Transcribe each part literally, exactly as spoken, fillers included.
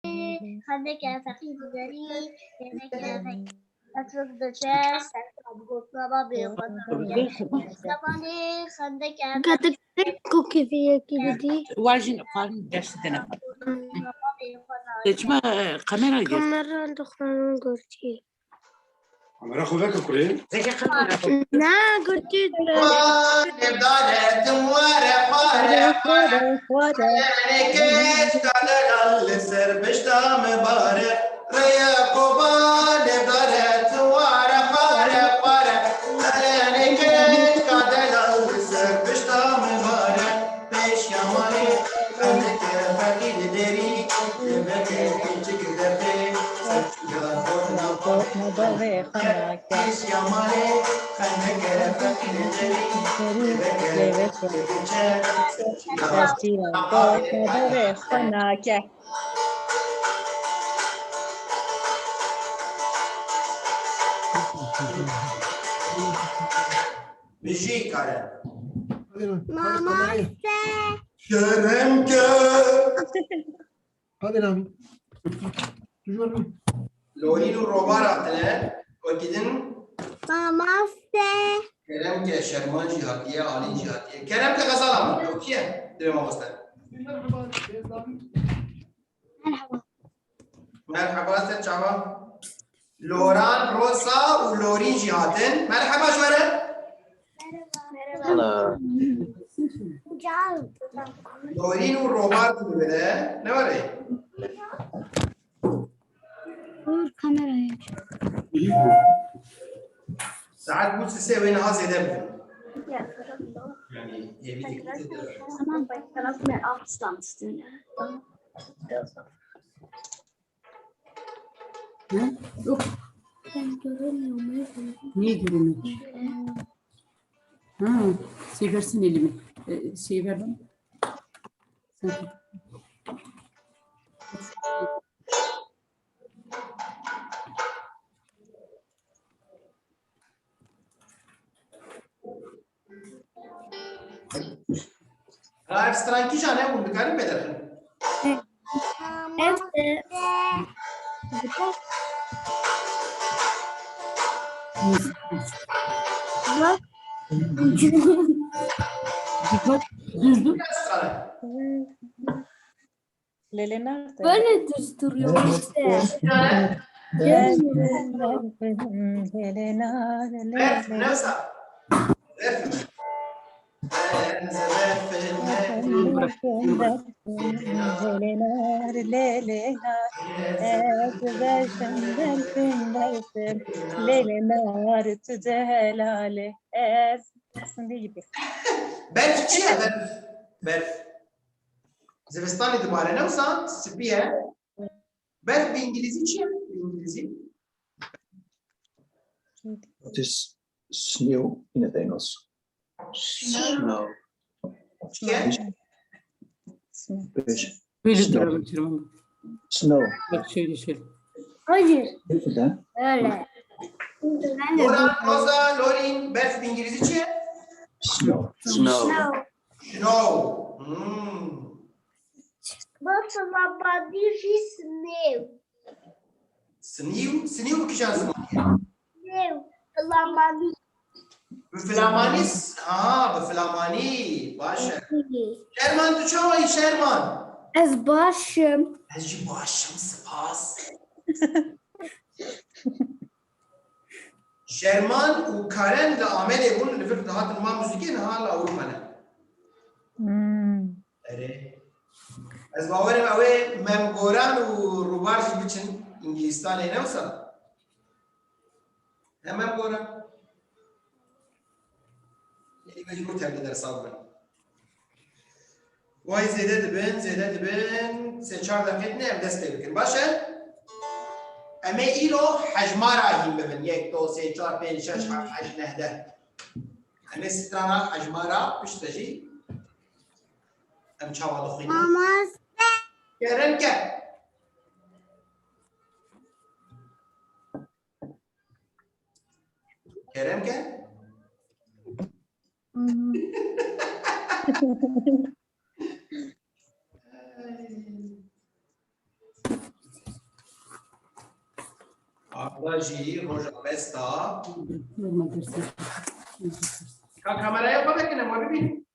Xendeke feqîr diderî, xendeke feqîr diçe, ser gotina bavê xwe nake. Kemalê xendeke Gatik tek ku kêfiyekî didî. Wajin xwarin ders dene. Gotina bavê xwe nake. Te çima, e, kamera girtî? Kamera dixwarin girtî. Kamera xwe veke kurê. Veke kamera xwe. Na, girtî. Nêvdare tim were xware xware. Xware. Yanê keç kadelan li ser pişta min bare. Rêya kovan nêvdare tim were xware xware. Yanê keç kadelan li ser pişta min bare. Pêşiya malê xendeke feqîr derî. Lêveke keçik dertê. Gotina bavê xwe nake. Lêveke. Gotina bavê xwe nake. Bijî kare. Mamoste. Kerem ke. Hadi lan. Tu jor mu? Lorîn û Robar hatine. Wekî din. Mamoste. Kerem ke Şerman jî hatiye, Alîn jî hatiye. Kerem ke xezala min. Ew kî ye? Dilê mamoste. Merhaba. Merhaba. Merhaba, ser çava. Loran, Rosa û Lorîn jî hatin. Merhaba ji we re. Merhaba. Lorîn û Robar jî li vir e. Ne were? Dur, kamerayı aç. Saet bû sisê wê niha zêde bibin. Yani, hêvî dikî zêde bibin. Tamam. Ne? Yok. Ben göremiyorum. Niye göremiyorsun? Ha, seversin elimi. Ee, şey ver bana. Sen. Ev stran kîjan e, hûn dikarin vê derxin? Ev, e, Düz dur. Biraz stran e. Lêlê narte. Böyle düz duruyor işte. Gel, lêlê nare, lêlê. Berf, ne wisa? Berf. Lêlê nare, lêlê nare. Ez berfim, berfim, berfim. Lêlê nare, tu celalê. Ez. Berf çi ye, berf? Berf. Zivistanê dibare, ne wisa? Spî ye. Berf bi îngilîzî çi ye? Bi îngilîzî? What is snow in Italian? Snow. Çi ye? Snow. Böyle Snow. Duralım, duralım. Snow. Bak şöyle, şöyle. Hayır. Neden? Öyle. Ben de Loran, Rosa, Lorin, berf bi îngilîzî çi ye? Snow. Snow. Snow. Snow. Hmm. Bi flamanî jî snew. Snew? Snew bi kîjan zimanî ye? Snew. Flamanî. Bi flamanî s-, ha, bi flamanî. Baş e. Flamanî. Şerman, tu çawa yî, Şerman? Ez baş im. Ez jî baş im, spas. Şerman û Karen li Amedê bûn, li vir dihatin ma muzîkê, niha li Ewropa ne. Hmm. Erê. Ez bawer im ew ê Mem Goran û Rûbar jî biçin Îngilîstanê, ne wisa? He Mem Goran. Ê mecbûr tevlî dersa bibin. Way zêde dibin, zêde dibin. Sê çar deqê tine em dest pê bikin. Baş e? Em ê îro hejmara hîn bibin. Yek, do, sê, çar, pênc, şeş, heft, heşt, neh, deh. Em ê strana hejmara piştre jî em çawa dixwînin? Mamoste. Kerem ke. Kerem ke. Hmm. Hewla jî roja besta. Ka kameraya xwe vekine, ma bibîn.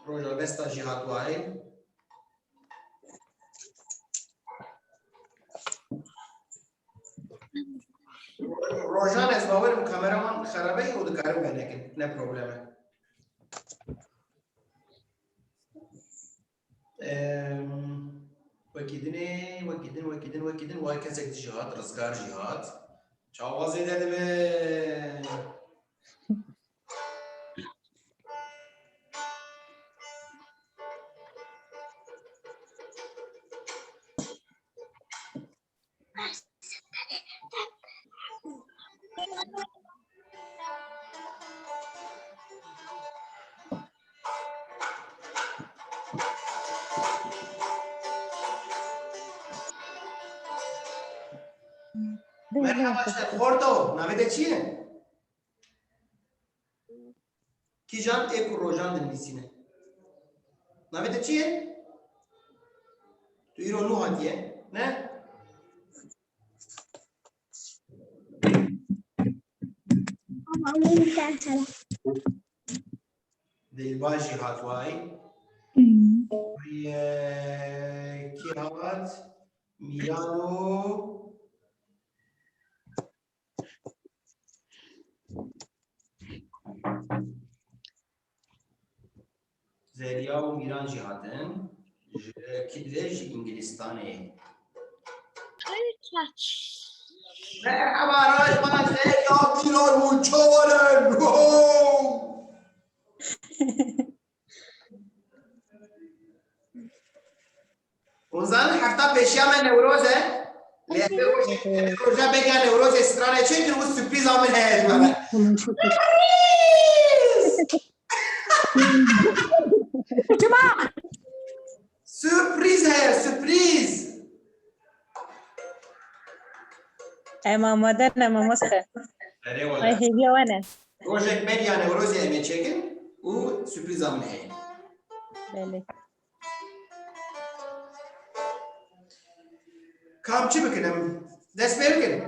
Roja besta jî hat wayê. Rojan, ez bawerim kameraman xerabe ye û dikarin venekin. Ne problem e. Em, wekî dinê, wekî din, wekî din, wekî din. Vay kesek jî hat, rizgar jî hat. Çawa zêde dibe? Merhaba, şerxorto, navê te çi ye? Kîjan ê ku rojan dinivîsîne? Navê te çi ye? Tu îro nû hatiye, ne? Dilba jî hat way. Hmm. Ay, e, kî hat? Mîrano. Zerya û Mîran jî hatin. Ji, kî dibê, ji Îngilîstanê. Merhaba, rajma Zerya, Mîran û Çawan. Wow! Hûn zanin hefta pêşiya me Newroz e. Lê em ê rojek, em ê roja bêga Newrozê stranê çêkin û surprîza min heye ji me re. Surprîz! Çima? Surprîz heye, surprîz! Em amade ne, mamoste. Erê wele. Ay, hêviya we ne. Rojek bêga Newrozê em ê çêkin û surprîza min heye. Belê. Kam çi bikin em? Dest pê bikin.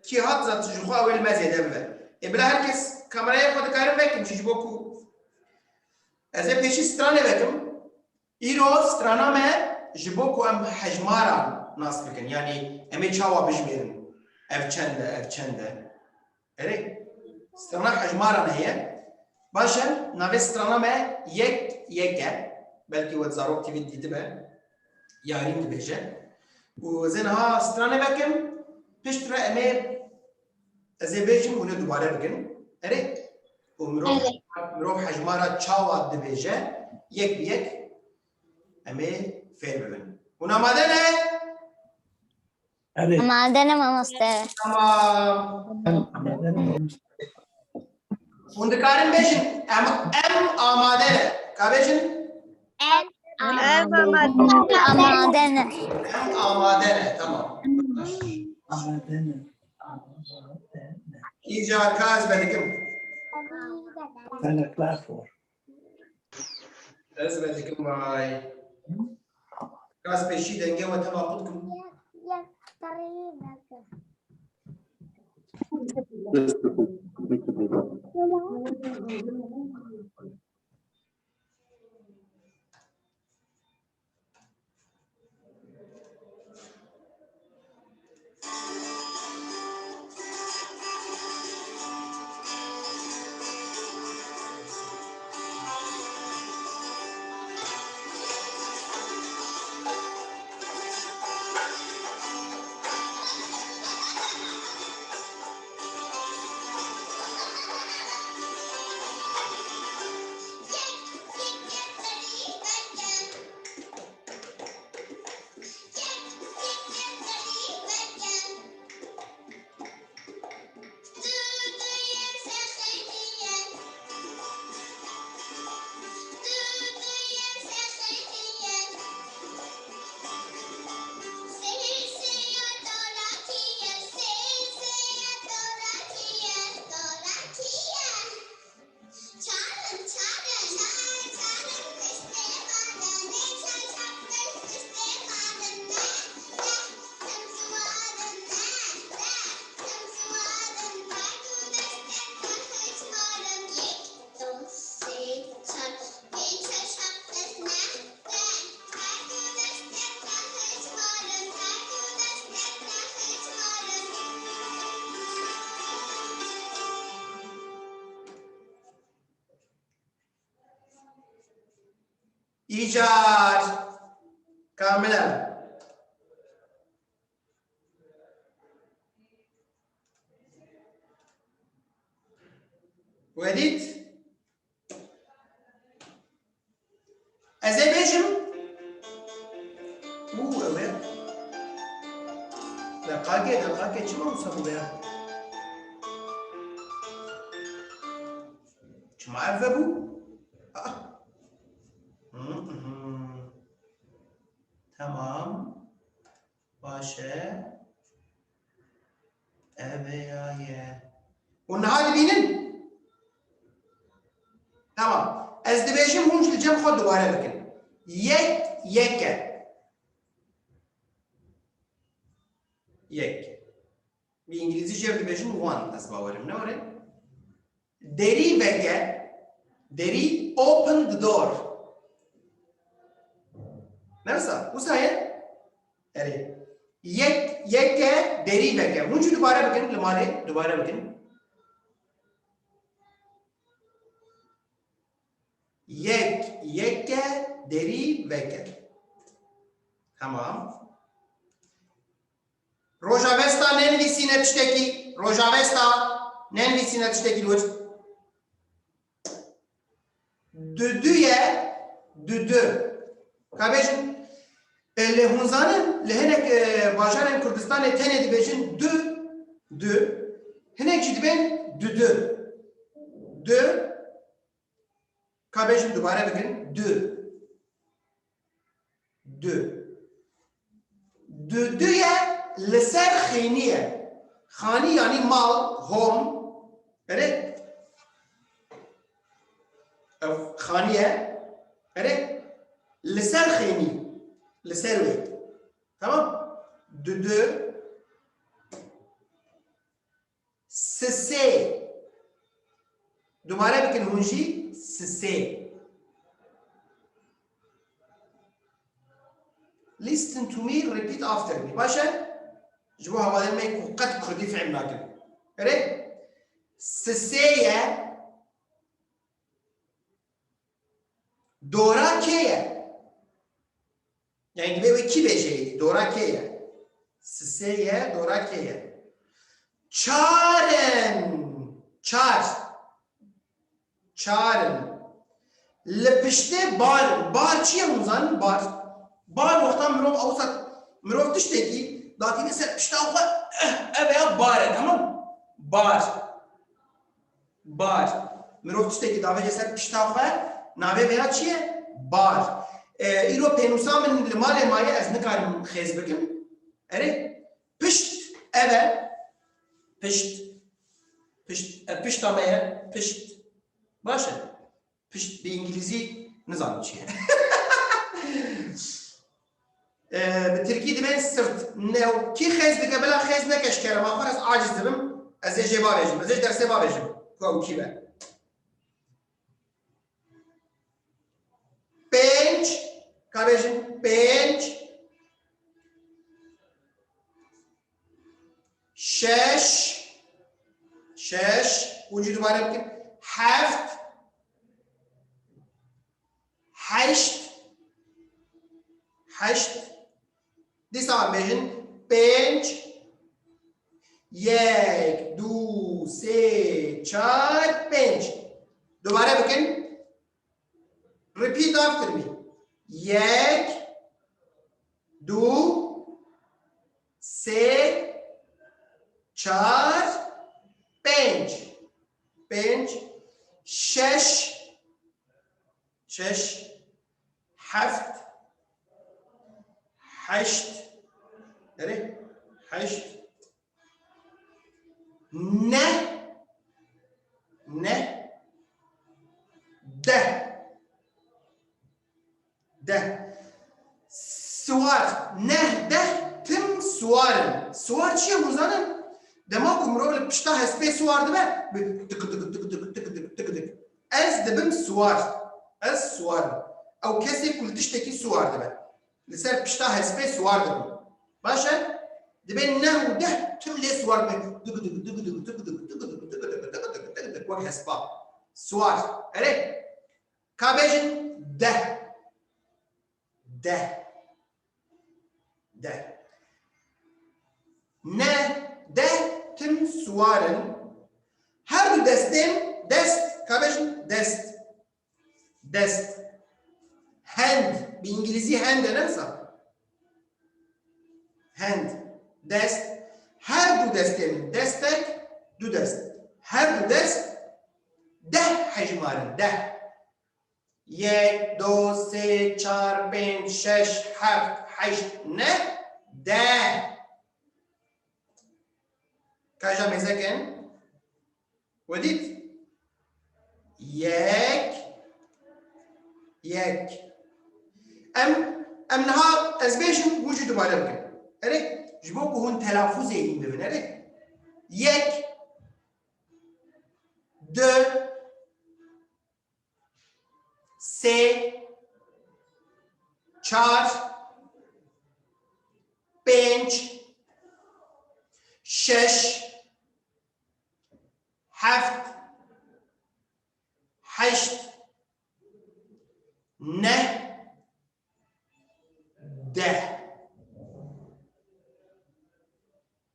Kî hat zat ji xwe ew ê li me zêde bibe. Ê bila her kes kameraya xwe dikarin vekin jî ji bo ku ez ê pêşî stranê vekim. Îro strana me ji bo ku em hejmaran nas bikin. Yanî em ê çawa bijmêrin? Ev çend e, ev çend e? Erê, strana hejmaran heye. Baş e, navê strana me yek yek e. Belkî we Zarok T V dîtibe. Yarîn dibêje. Û ez ê niha stranê vekim, piştre em ê, ez ê bêjim, hûn ê dubare bikin. Erê, û mirov, Erê. mirov hejmara çawa dibêje, yek bi yek em ê fêr bibin. Hûn amade ne? Erê. Amade ne mamoste. Tamam. Em amade ne mamoste. Hûn dikarin bêjin, em, em amade ne. Ka bêjin? Em Em amade. amade ne. Em amade ne, tamam. Amade ne. Amade ne. Îcar ka ez vedikim. Thank you. Ez vedikim vay. Kas pêşî dengê we tema qut kim. Îcar. Kamil e. Wedît. Ez ê bêjim. Û ew e. Deqakê, deqakê çima wisa bû ya? Çima ev vebû? Ah. Hı hı. Tamam. Baş e. Ev e ya ye. Hûn niha dibînin? Tamam. Ez dibêjim, hûn jî li cem xwe dubare bikin. Yek, yek e. Yek. Bi îngilîzî jê re dibêjin one, ez bawerim, ne were? Derî veke, derî, open the door. Ne wisa? Wisa ye? Erê. Yek, yeke, derî veke. Hûn jî dubare bikin, li malê dubare bikin. Yek, yeke, derî veke. Tamam. Rojavesta nenivîsîne tiştekî. Rojavesta nenivîsîne tiştekî li wir. Dudu ye, dudu. Ka bêjin, e, lê hûn zanin, li hinek, e, bajarên Kurdistanê tenê dibêjin du, du. Hinek jî dibên dudu. Du. Ka bêjin dubare bikin. Du. Du. Du, du ye li ser xênî ye. Xanî yanî mal, home. Erê. Ev xanî ye. Erê. Li ser xênî. Li ser wê. Tamam? Du, du. Sisê. Dubare bikin hûn jî, sisê. Listen to me, repeat after me. Baş e? Ji bo hevalên me ku qet kurdî fehm nakin. Erê? Sisê ye. Dora kê ye? Yani divê wê kî bêje êdî? Dora kê ye? Sisê ye, dora kê ye? Çar in. Çar. Çar in. Li piştê bar in. Bar çi ye hûn zanin? Bar. Bar wexta mirov ewsa mirov tiştekî datîne ser pişta xwe, eh, ev ya bar e, tamam? Bar. Bar. Mirov tiştekî davêje ser pişta xwe, navê vêya çi ye? Bar. E, îro pênûsa min li malê maye, ez nikarim xêz bikim. Erê, pişt, ev e. Pişt. Pişt, e, pişta me ye. Pişt. Baş e. Pişt bi îngilîzî nizanim çi ye. Ee, bi tirkî dibên sırt. New. Kî xêz dike, bila xêz neke ji kerema xwe, ez aciz dibim. Ez ê jê bavêjim. Ez ê ji dersê bavêjim. Ku ew kî be. Pênc. Ka bêjin pênc. Şeş. Şeş. Hûn jî dubare bikin. Heft. Heşt. Heşt. Dîsa em bêjin pênc. Yek, du, sê, çar, pênc. Dubare bikin. Repeat after me. Yek, du, sê, çar, pênc. Pênc, şeş, şeş, heft, heşt. Erê, heşt. Neh. Neh. Deh. Deh. Siwar. Neh, deh, tim siwar in. Siwar çi ye hûn zanin? Dema ku mirov li pişta hespê siwar dibe, bi tik, tik, tik, tik, tik, tik, tik, tik. Ez dibim siwar. Ez siwar im. Ew kesê ku li tiştekî siwar dibe. Li ser pişta hespê siwar dibim. Baş e? Dibên neh û deh tim lê siwar dibe. Dik, dik, dik, dik, dik, dik, dik, dik, dik, dik, dik, dik, dik, dik, dik, dik, dik, wek hespa. Siwar. Erê? Ka bêjin deh. Deh. Deh. Ne, deh tim siwar in. Her du destên, dest, ka bêjin dest. Dest. Hand. Bi îngilîzî hand e, ne wisa? Hand. Dest. Her du destên, destek, du dest. Her du dest deh hejmar in, deh. Yek, du, sê, çar, pênc, şeş, heft, heşt, neh, deh. Ka ja mêze kin. We dît? Yek. Yek. Em, em niha ez bêjim, hûn jî dubare bikin. Erê, ji bo ku hûn telafuzê hîn bibin, erê. Yek. Du. Sê. Çar. Pênc. Şeş. Heft. Heşt. Neh. Deh.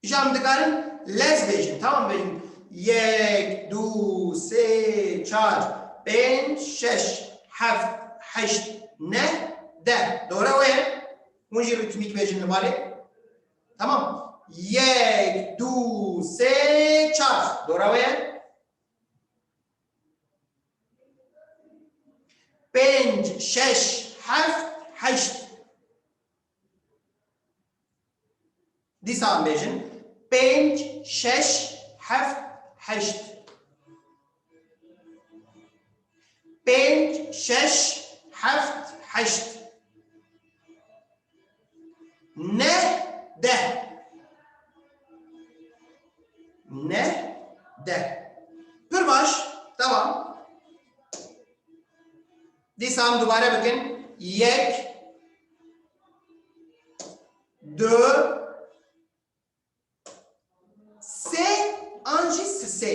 Îja em dikarin lez bêjin, tamam bêjin. Yek, du, sê, çar, pênc, şeş, heft, heşt, neh, deh. Dora we ye. Hûn jî ritmîk bêjin li malê. Tamam. Yek, du, sê, çar. Dora we ye. Pênc, şeş, heft, heşt. Dîsa em bêjin. Pênc, şeş, heft, heşt. Pênc, şeş, heft, heşt. Neh, deh. Neh, deh. Pir baş. Tamam. Dîsa em dubare bikin. Yek, du, sê an jî sisê.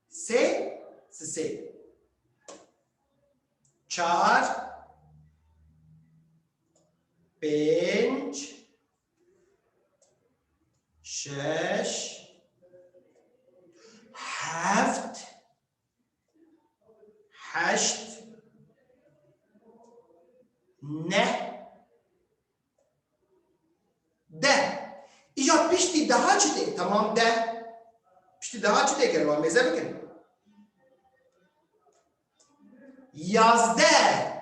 Sê, sisê. Çar, pênc, şeş, heft, heşt, neh, deh. Îja piştî deha çi tê? Tamam, deh. Piştî deha çi tê, ger wan mêze bikin? Yazdeh.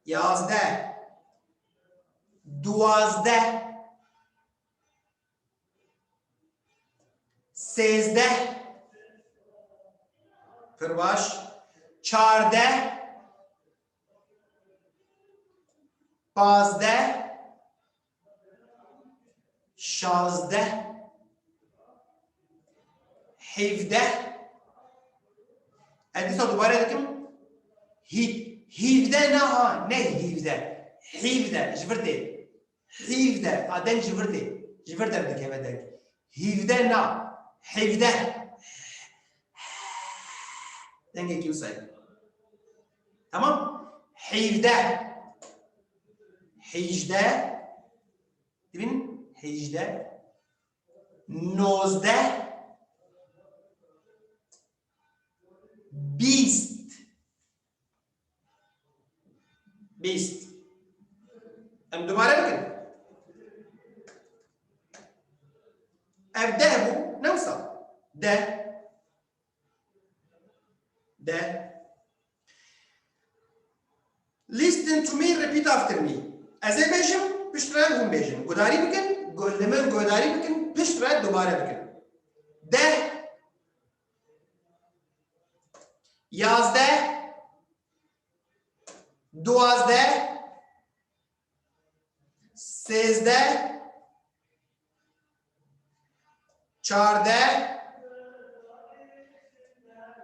Yazdeh. Duwazdeh. Sêzdeh. Pir baş. Çardeh. Pazdeh. Şazdeh. Hevdeh. Ez dîsa dubare dikim. Hî-, hîvdeh ne ha, ne hîvdeh. Hîvdeh, ji vir tê. Hîvdeh, a deng ji vir tê. Ji vir derdikeve deng. Hîvdeh na. Hevdeh. Dengekî wisa ye. Tamam? Hîvdeh. Hîjdeh. Dibînin? Hîjdeh. Nozdeh. Bîst. Bîst. Em dubare bikin. Ev deh bû, ne wisa? Deh. Deh. Listen to me, repeat after me. Ez ê bêjim, piştre hûn bêjin. Gudarî bikin, gu-, li min gudarî bikin, piştre dubare bikin. Deh. Yazdeh. Duwazdeh. Sêzdeh. Çardeh.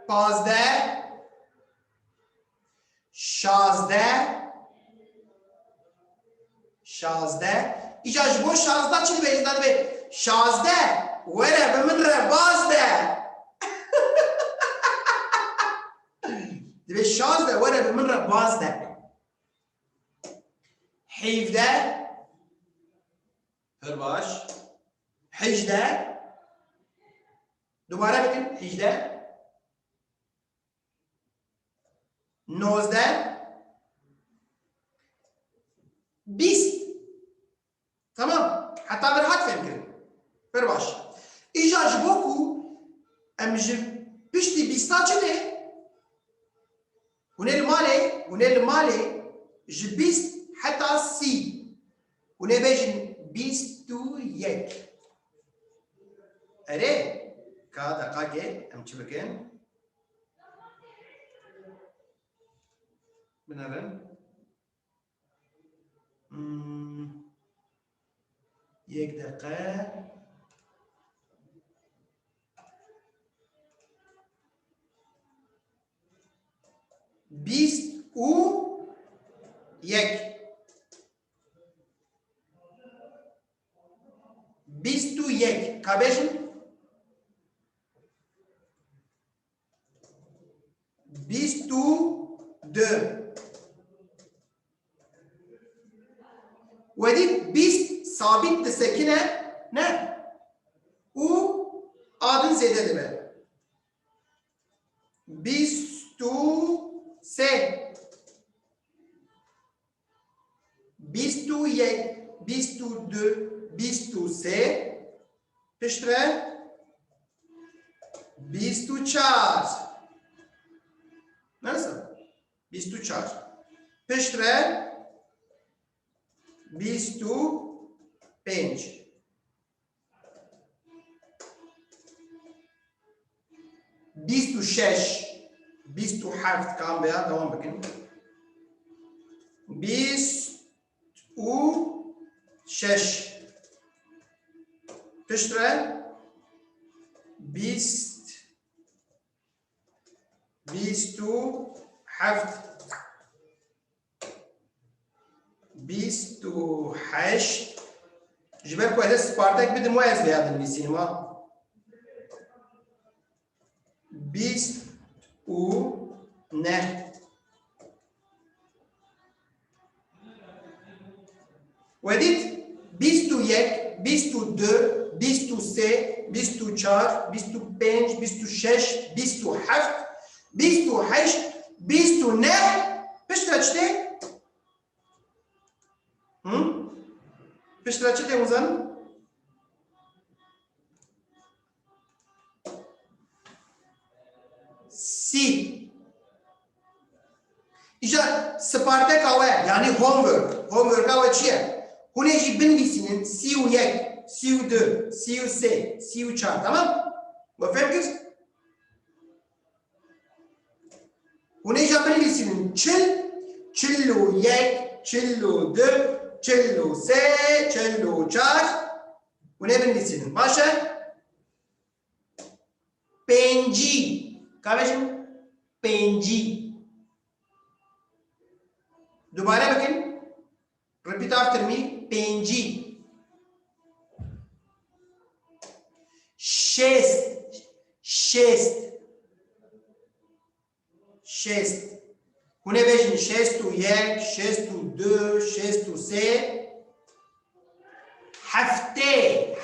Pazdeh. Şazdeh. Şazdeh. Îca ji bo şazdeh çi dibe? Îca dibe şazdeh, were bi min re baz de. Dibe şazdeh, were bi min re baz de. Heyvde. Pir baş. Hejdeh. Dubare bikin. Hejdeh. Nozdeh. Bîst. Tamam. Heta vir hat fêm kirin. Pir baş. Îja ji bo ku em ji piştî bîsta çi tê? Hûn ê li malê, hûn ê li malê ji bîst heta sî. Hûn ê bêjin bîst û yek. Erê, ka deqakê em çi bikin? Binêrin. Hmm. Yek deqe. Bîst û yek. Bîst û yek. Ka bêjin? Bîst û du. Wedî bîst sabît disekine, ne? Û a din zêde dibe. Bîst û sê. Bîst û yek, bîst û du, bîst û sê. Piştre bîst û çar. Nasıl? Bîst û çar. Piştre bîst û pênc. Bîst û şeş, bîst û heft, kam veya devam bikin. Bîst û şeş. Piştre bîst, bîst û heft. Bîst û heşt. Ji ber ku ez ê spartek bidim, wa ez vêya dinivîsînim, ha. Bîst û neh. Wedît, bîst û yek, bîst û du, bîst û sê, bîst û çar, bîst û pênc, bîst û şeş, bîst û heft, bîst û heşt, bîst û neh, piştre çi tê? Hı? Piştre çi tê hûn zanin? Sî. Îja sparteka we, yanî homework. Homeworka we çi ye? Hûn ê jî binivîsînin sî û yek, sî û du, sî û sê, sî û çar, tamam? We fêm kir? Hûn ê jî binivîsînin çil, çil û yek, çil û du, çil û sê, çil û çar. Hûn ê binivîsînin. Baş e? Pêncî. Ka bêjin? Pêncî. Dubare bikin. Repeat after me. Pêncî. Şêst. Şêst. Şêst. Hûn ê bêjin şêst û yek, şêst û du, şêst û sê. Heftê.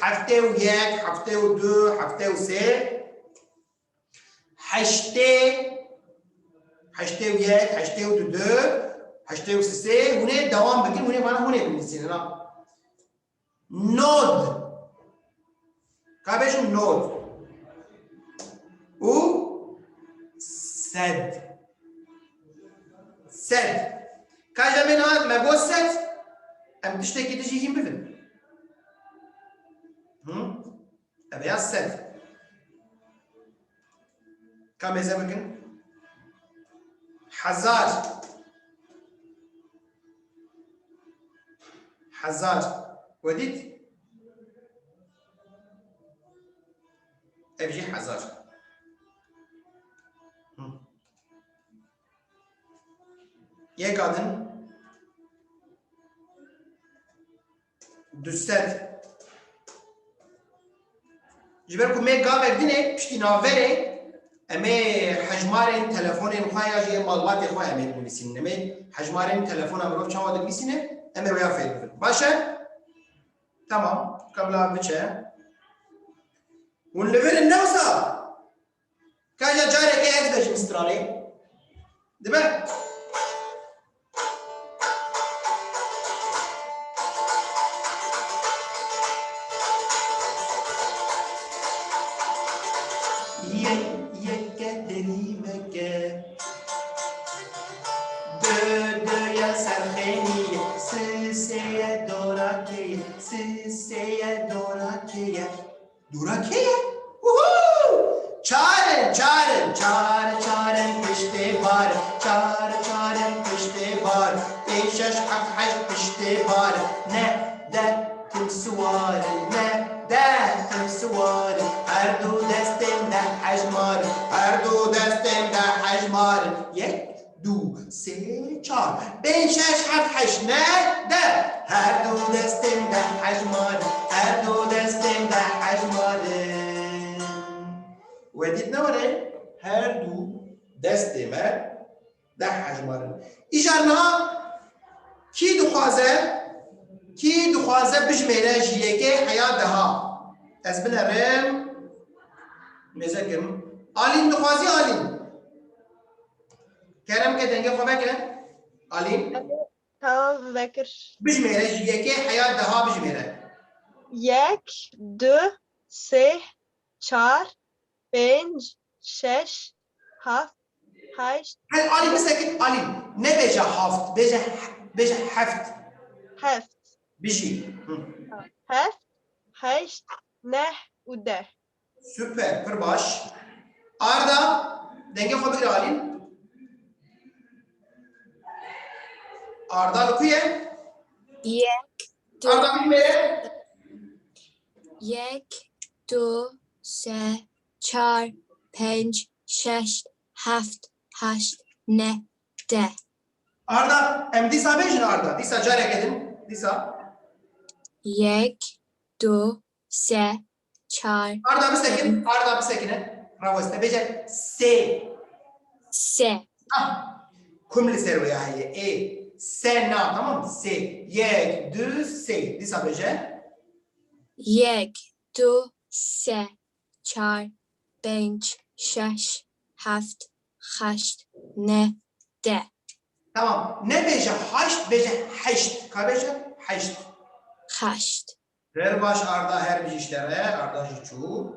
Heftê û yek, heftê û du, heftê û sê. Heştê, heştê û yek, heştê û du, heştê û sê, hûn ê dewam bikin, hûn ê vana hûn ê binivîsînin, ha. Nod. Ka bêjin nod. Û sed. Sed. Ka ji em ê niha me got sed, em tiştekî dijî hîn bibin. Hı? Ev ya sed. Ka mêze bikin? Hezar. Hezar. We dît? Ev jî hezar. Hı. Yeka din. Du sed. Ji ber ku me gavek din e, piştî navberê, em ê hejmarên telefonên xwe ya jî ê malbatê xwe em ê dinivîsînin. Em ê hejmarên telefona mirov çawa dinivîsîne? Em ê waya fêr bibin. Baş e? Tamam. Ka bila biçe. Hûn li vir in ne wisa? Ka ya carekê ez bêjim stranê. Dibe? Yek, yeke derî veke. Dö, dö ye serxênî ye. Sê, sê ye dorakê ye. Sê, sê ye dorakê ye. Dûra kê ye? Uhu! Çar in, çar in, çar, çar in piştê bar, çar, çar in piştê bar, pênc, şeş, heft, heşt piştê bar, neh, deh tim siwar in, neh, deh tim siwar in, her du destên deh hejmar in, her du destên deh hejmar in, yek, du, sê, çar, pênc, şeş, heft, heşt, neh, deh. Her du destên deh hejmar in, her du destên deh hejmar in. We dît ne were? Her du destê me deh hejmar in. Îcar niha kî dixwaze, kî dixwaze bijmêre ji yekê heya deha? Ez binerim. Mêze kirim. Alîn dixwazî Alîn. Kerem ke dengê xwe veke. Alîn. Tamam, vekir. Bijmêre ji yekê heya deha bijmêre. Yek, du, sê, çar, pênc, şeş, heft, heşt. Hel Alî bisekin Alî. Nebêje haft, bêje, bêje heft. Heft. Bijî. Hı. Heft, heşt, neh û deh. Super, pir baş. Arda, dengê xwe bigire Alî. Arda li ku ye? Yek, du, Arda, bijmêre. Yek, du, sê, çar, pênc, şeş, heft, heşt, neh, deh. Arda, em dîsa bêjin Arda. Dîsa careke din. Dîsa. Yek, du, sê, çar. Arda bisekin, Arda bisekine. Raweste bêje sê. Sê. Ah, kum li ser wê heye. Ê, sê na, tamam mı? Sê. Yek, du, sê. Dîsa bêje. Yek, du, sê, çar, pênc, şeş, heft, heşt, neh, deh. Tamam. Nebêje haşt, bêje heşt. Ka bêje? Heşt. Heşt. Her baş Arda her bijî ji te re, Arda jî çû.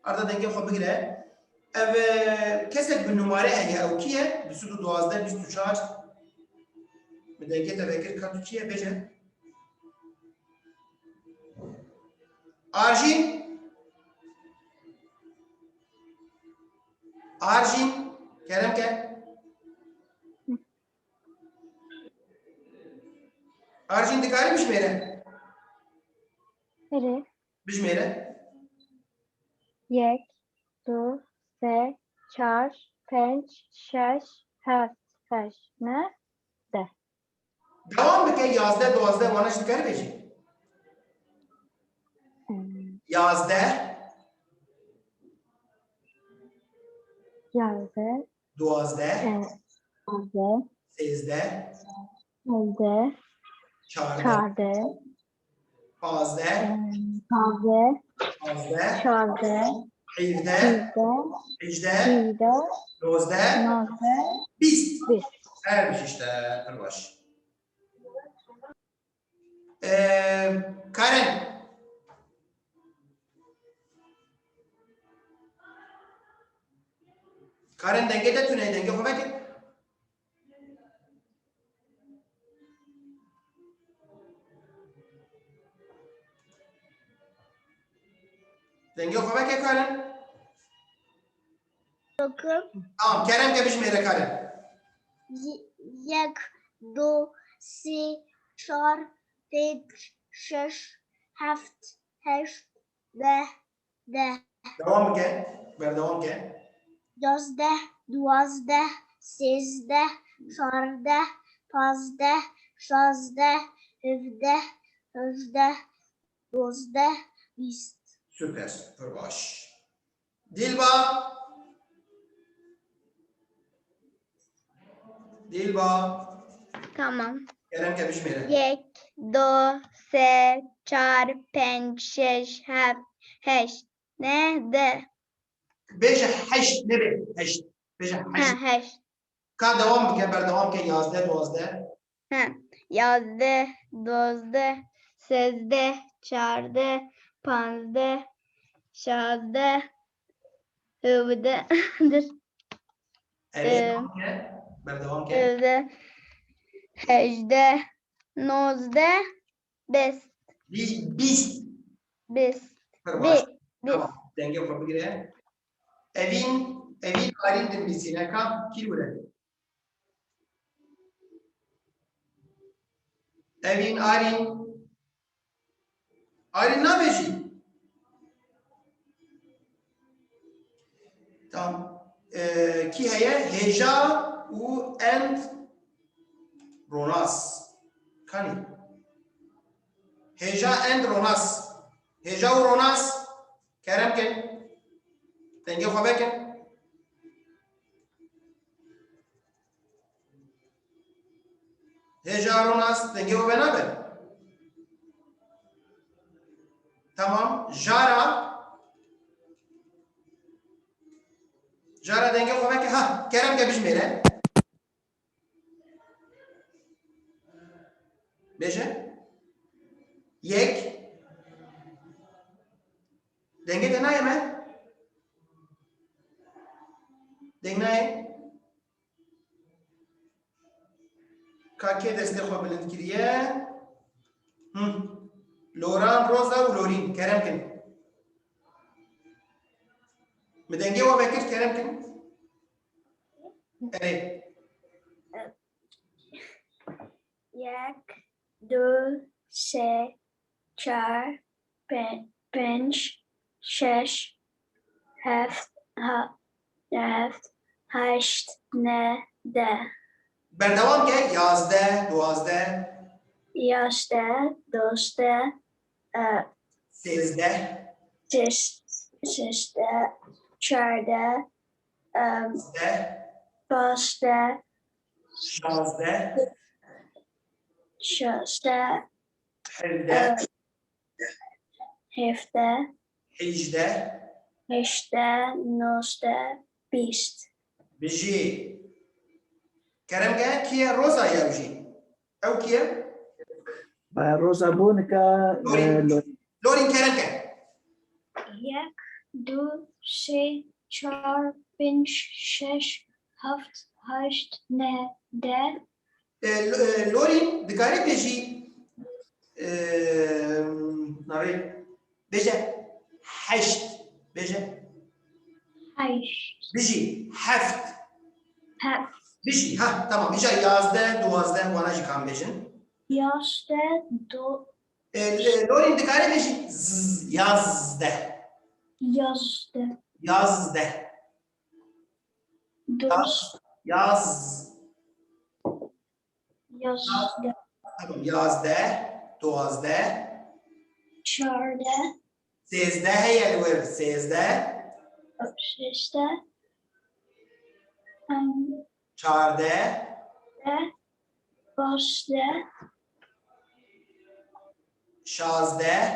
Arda dengê xwe bigire. Ev, e, kesek bi numare heye, ew kî ye? Du sed û duwazdeh, bîst û çar. Bi dengê te vekir, ka tu kî ye? Bêje. Arjîn. Arjîn. Kerem ke. Arjîn dikarî bijmêre? Erê. Bijmêre. Yek, du, sê, çar, pênc, şeş, heft, heşt, neh, deh. Dewam bike, yazdeh, duwazdeh, wana jî dikarî bêjî? Hmm. Yazdeh. Yazdeh. Duwazdeh. E, duwazdeh. Sêzdeh. Sêzdeh. Çardeh. Çardeh. Pazdeh. E, pazdeh. Şazdeh. Şazdeh. Hevdeh. Hevdeh. Hejdeh. Hejdeh. Nozdeh. Nozdeh. Bîst. Bîst. Her bîst işte, pir baş. Ee, Karen. Karen, dengê te tune, dengê xwe veke. Dengê xwe veke Karen. Tamam, Kerem ke bijmêre Karen. Y-, yek, du, sê, çar, pênc, şeş, heft, heşt, neh, deh. Dewam bike, berdewam ke. Yazdeh, duwazdeh, sêzdeh, çardeh, pazdeh, şazdeh, hevdeh, hejdeh, dozdeh, bîst. Super, pir baş. Dîlba. Dîlba. Tamam. Kerem ke bijmêre. Yek, du, sê, çar, pênc, şeş, heft, heşt, neh, deh. Bêje heşt, nebe heşt. Bêje Ha, heşt. Heşt. Ka dewam bike, berdewam ke, yazdeh, duwazdeh. Ha, yazdeh, dozdeh, sêzdeh, çardeh, panzdeh, şazdeh, hevdeh, dur, Erê, Ee, dewam ke, berdewam ke. hevdeh, hejdeh, nozdeh, bîst, Bî-, bîst. bîst, Pir baş. bî-, bîst. Tamam, dengê xwe bigire. Evîn, evîn Arîn dinivîsîne, ka kî li wir e? Evîn Arîn. Arîn nabêjî. Tamam. Ee, kî heye? Hêja û end Ronas. Kanî? Hêja end Ronas. Hêja û Ronas. Kerem kin. Dengê xwe vekin. Hêja Ronas, dengê xwe venabe. Tamam. Jara. Jara, dengê xwe veke. Ha, kerem ke, bijmêre. Bêje. Yek. Dengê te nayê me? Deng nayê? Ka kê destê xwe bilind kiriye? Hı. Loran, Roza û Lorîn. Kerem kin. Mi dengê we vekir, kerem kin. Erê. Yek, du, sê, çar, pê-, pênc, şeş, heft, ha-, heft, heşt, neh, deh. Berdewam ke, yazdeh, duwazdeh. Yazdeh, dozdeh, e, Sêzdeh. şeş-, şeşdeh, çardeh, e, Deh. pazdeh, Şazdeh. şazdeh, Hevdeh. hevdeh, Hêjdeh. heşdeh, nozdeh, bîst. Bijî. Kerem ke, kî ye? Roza ye ew jî. Ew kî ye? Roza bû nika, Lorîn. e, Lorîn. Lorîn, kerem ke. Yek, du, sê, çar, pênc, şeş, heft, heşt, neh, deh. E, Lo- e, Lorîn, dikarî bêjî, e, navê, bêje heşt, bêje. Heşt. Bijî heft. Heft. Bijî, ha, tamam. Îja yazdeh, duwazdeh, wana jî kan bêjin. Yazdeh, du, E, e, Lorîn, dikarî bêjî z, yazdeh. yazdeh, Yazdeh. dos, Yaz. yazdeh, Tamam, yazdeh, duwazdeh. çardeh, Sêzdeh heye li wir, sêzdeh. şeşdeh, em, Çardeh. deh, pazdeh, Şazdeh.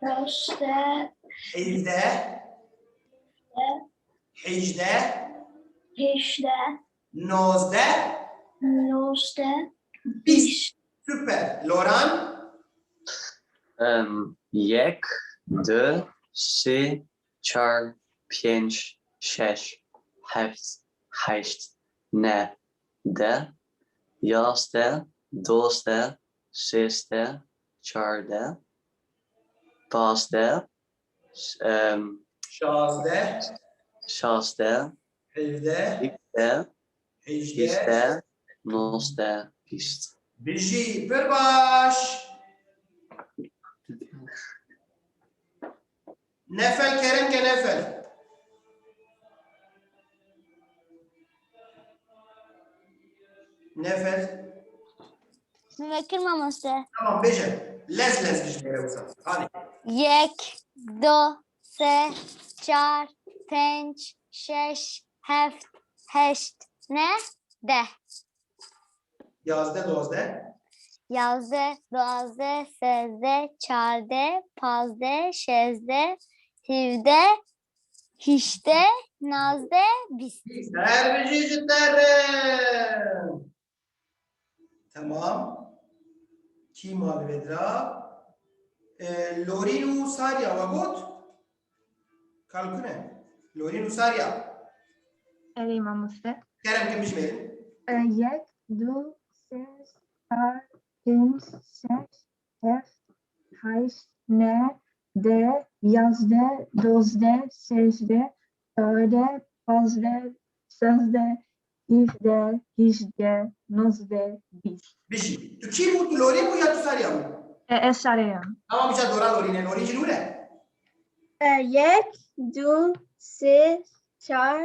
pazdeh, Hevdeh. Hêjdeh. heşdeh, Nozdeh. nozdeh, Bîst. Süper. Loran? Em, yek, du, sê, çar, pênc, şeş, heft, heşt, neh, deh, yazdeh, dozdeh, sêzdeh, çardeh, pazdeh, em, Şazdeh. şazdeh, Hevdeh. hevdeh, Hêjdeh. hîzdeh, nozdeh, bîst. Bijî, pir baş. Nefel, kerem ke, Nefel. Nefel. Min vekir mamoste. Tamam, bêje. Lez lez bijmêre wisa. Hadi. Yek, du, sê, çar, pênc, şeş, heft, heşt, neh, deh. Yazdeh, dozdeh. yazdeh, duwazdeh, sezdeh, çardeh, pazdeh, şezdeh, hevdeh, hîşteh, nozdeh, bîst. Her bijî ji te re. Temam. Kî ma li vê dira? E, Lorîn û Sarya we got? Kalkune. Lorîn û Sarya. Erê mamoste. Kerem ke bijmêrin. E, yek, du, sê, çar, pênc, şeş, heft, heşt, neh, deh, yazdeh, dozdeh, sêzdeh, çardeh, pazdeh, şezdeh, hevdeh, hîşteh, nozdeh, bîst. Bijî. Tu kî bû? Tu Lorîn bû ya tu Sarya bû? E, ez Sarya. Tamam, îca dora Lorîn e. Lorîn jî nû ne? E, yek, du, sê, çar,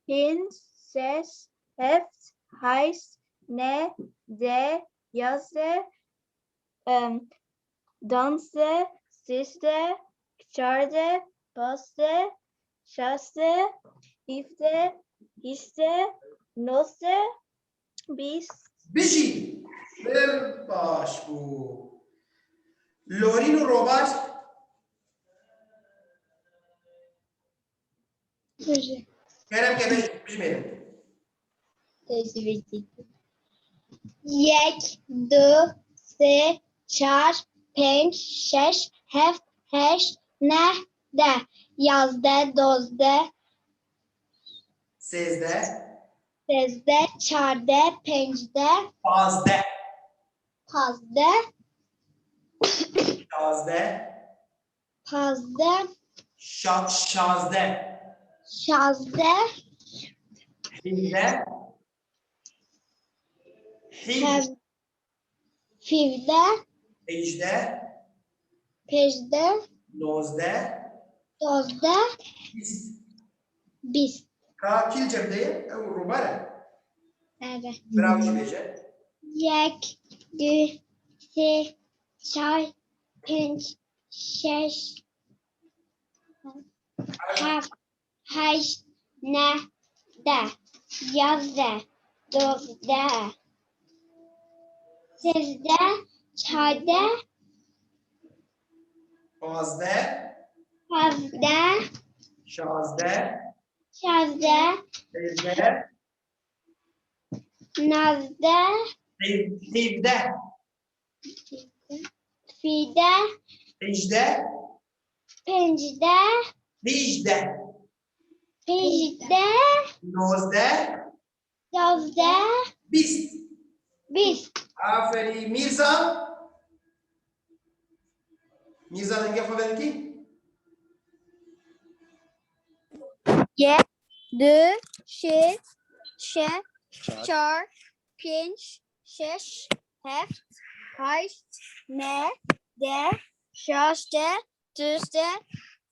pênc, şeş, heft, heşt, neh, deh, yazdeh, em, danzdeh, sêzdeh, çardeh, pazdeh, şazdeh, hevdeh, hîşteh, nozdeh, bîst. Bijî! Pir baş bû. Lorîn û Robar. Kerem ke bij-, bijmêrin. Yek, du, sê, çar, pênc, şeş, heft, heşt, neh, deh, yazdeh, dozdeh, Sêzdeh. Sêzdeh, çardeh, pêncdeh, Pazdeh. Pazdeh. Şazdeh. Pazdeh. Şa-, şazdeh. Şazdeh. Hîvdeh. Hîv-, Hev-, hîvdeh. Hêjdeh. Pêjdeh. Nozdeh. Dozdeh. Bîst. Bîst. Ka kî li cem de ye? Ew Robar e. Eve. Bravo jî bêje. Yek, du, sê, çar, pênc, şeş, heft, heşt, neh, deh, yazdeh, dozdeh, sêzdeh, çardeh, Pazdeh. Pazdeh, Şazdeh. Şazdeh, Hevdeh. Nozdeh, Hev-, hevdeh. Fîde, Hêjdeh. Pêncde, Hêjdeh. Pêncde, Nozdeh. Dozdeh, Bîst. Bîst. Aferî Mîrza. Mîrza dengê xwe venikî. Yek, du, şêst, şeş, çar, pênc, şeş, heft, heşt, neh, deh, şaşde, tuzde,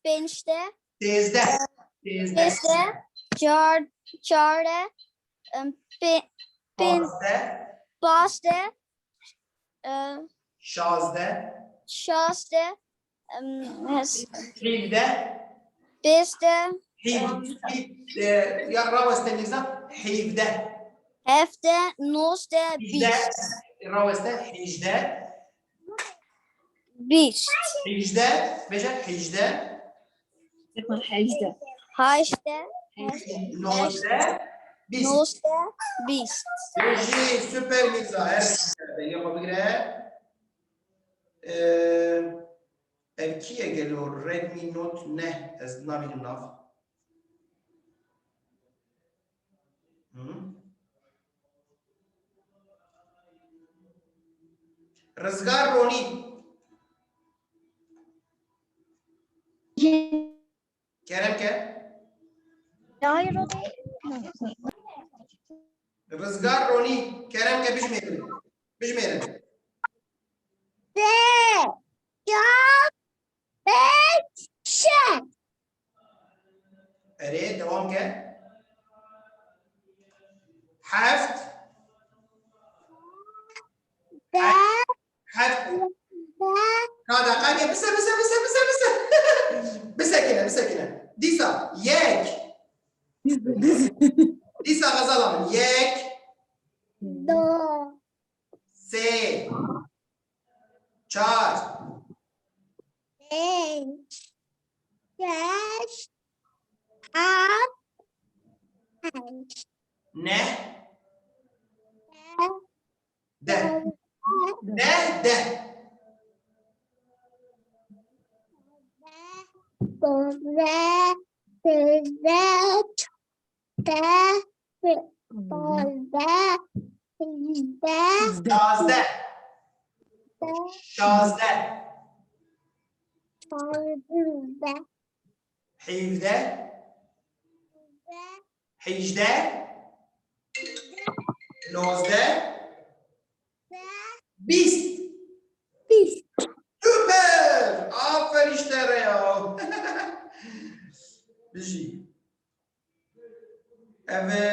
pênçde, Têzdeh. Têzdeh. Têzdeh, çar, çarde, em, pê-, pên-, Pazdeh. Pazdeh, e, Şazdeh. Şazdeh, em, hes-, Hîvdeh. Pêzdeh, Hîv-, em, hîv-, e, ya raweste Mîrza. Hîvdeh. Hevdeh, nozdeh, Hîjdeh. Bîst. Raweste. Hîjdeh. Bîst. Hîjdeh. Bêje hîjdeh. Hêjdeh. Hêjdeh. Nozdeh. Bîst. Nozdeh, bîst. Bêjî, super Mîrza. Her dengê xwe bigire. Ee, ev kî ye gelo? Redmi Note neh. Ez nabînim nav. Hı. Rizgar Ronî. Kerem ke. Rizgar Ronî, kerem ke bijmêrin. Bijmêrin. Sê, çar, pênc, şeş. Erê, dewam ke. Heft. Deh. Heft. Deh. Ka deqe bise, bise, bise, bise, bise. Bisekine, bisekine. Dîsa, yek. Dîsa xezala min. Yek. Du. Sê. Çar. Pênc. Şeş. Heft. Heşt. Neh. Deh. Deh. Neh, deh. Dozdeh. Sêzdeh. Çardeh. Pazdeh. Hejdeh. Şazdeh. Şazdeh. Şazdeh. Hevdeh. Hejdeh. Nozdeh. Bîst. Bîst. Süper! Aferin ji te re ya. Bijî. Ev, e,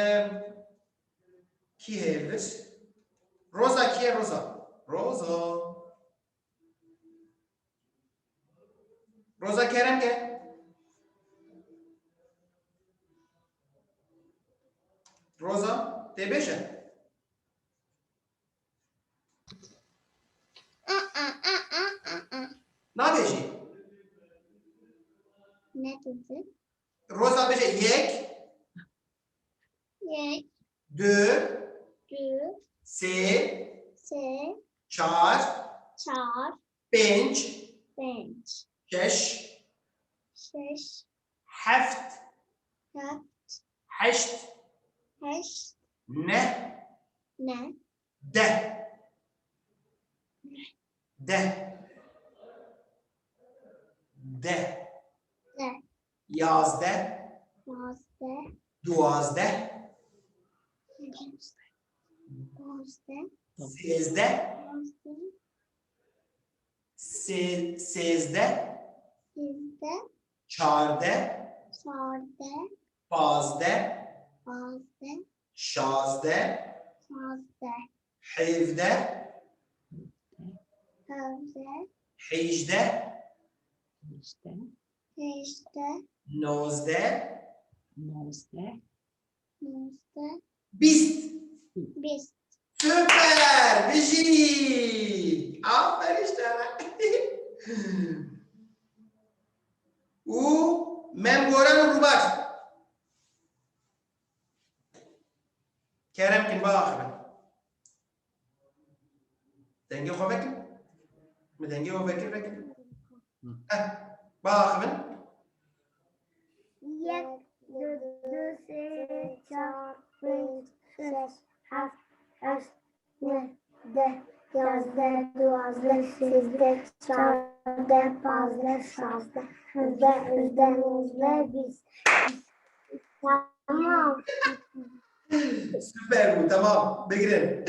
kî heye vir? Roza kî ye Roza? Roza. Roza kerem ke. Roza, tê bêje. Nabêjî. Ne dedi? Roza bêje yek. Yek. Du. Du. Sê. Sê. Çar. Çar. Pênc. Pênc. Şeş. Şeş. Heft. Heft. Heşt. Heşt. Neh. Neh. Deh. Deh. Deh. Deh. Yazdeh. Yazdeh. Duwazdeh. Duwazdeh. Sêzdeh. Sêzdeh. Sê-, sêzdeh. Sêzdeh. Çardeh. Çardeh. Pazdeh. Pazdeh. Şazdeh. Şazdeh. Hevdeh. Hevdeh. Hejdeh. Hejdeh. Hejdeh. Nozdeh. Nozdeh. Nozdeh. Bîst. Bîst. Süper! Bijî! Aferin ji te re. Û Mem Goran û Rûbaş. Kerem kin, biaxivin. Dengê xwe vekin. Min dengê xwe vekir, vekin. Heh, biaxivin. Yek, du, du, sê, çar, pênc, şeş, heft, heşt, neh, deh, yazdeh, duwazdeh, sêzdeh, çardeh, pazdeh, şazdeh, hejdeh, hejdeh, nozdeh, bîst. Tamam. Süper bû, tamam. Bigirin.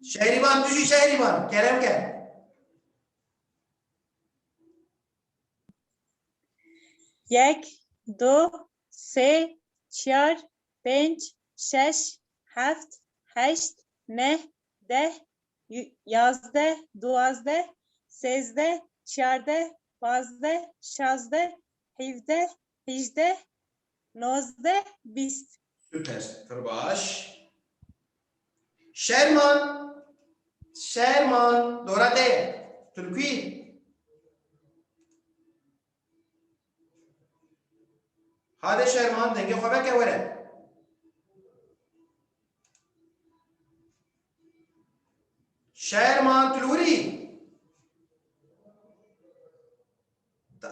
Şehrîvan, tu jî Şehrîvan. Kerem ke. Yek, du, sê, çar, pênc, şeş, heft, heşt, neh, deh, yu-, yazdeh, duwazdeh, sêzdeh, çardeh, pazdeh, şazdeh, hevdeh, hejdeh, nozdeh, bîst. Süper, pir baş. Şerman, Şerman, dora te, tu li ku yî? Hade Şerman, dengê xwe veke were. Şerman, tu li wir î?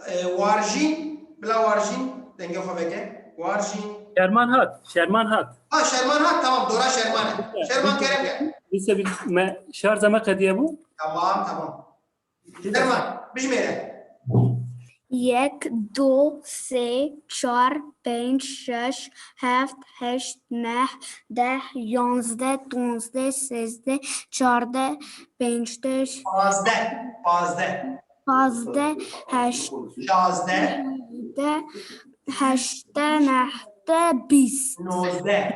E, Warjîn, bila Warjîn, dengê xwe veke. Warjîn. Şerman hat, Şerman hat. Ha, Şerman hat, tamam, dora Şerman e. Şerman kerem ke. Lise bir me, şarja me qediye bû. Tamam, tamam. Şerman, bijmêre. Yek, du, sê, çar, pênc, şeş, heft, heşt, neh, deh, yanzdeh, donzdeh, sêzdeh, çardeh, pêncdeh, Pazdeh, pazdeh. Pazdeh, heşt, Şazdeh. Hejdeh, heşteh, nehdeh, bîst. Nozdeh.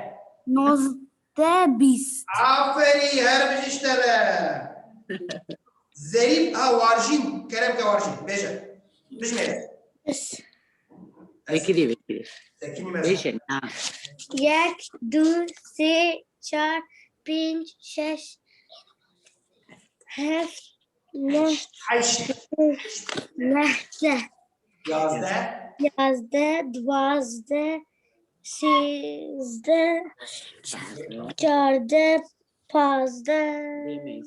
Nozdeh, bîst. Aferî, her bijî ji te re. Zerîf, ha, Warjîn, kerem ke Warjîn, bêje. Bijmêre. Vekirî, vekirî. Sekinî me. Bêje, na. Yek, du, sê, çar, pênc, şeş, heft, neh, heşt, neh, deh, yazdeh, yazdeh, duwazdeh, sêzdeh, çardeh, pazdeh,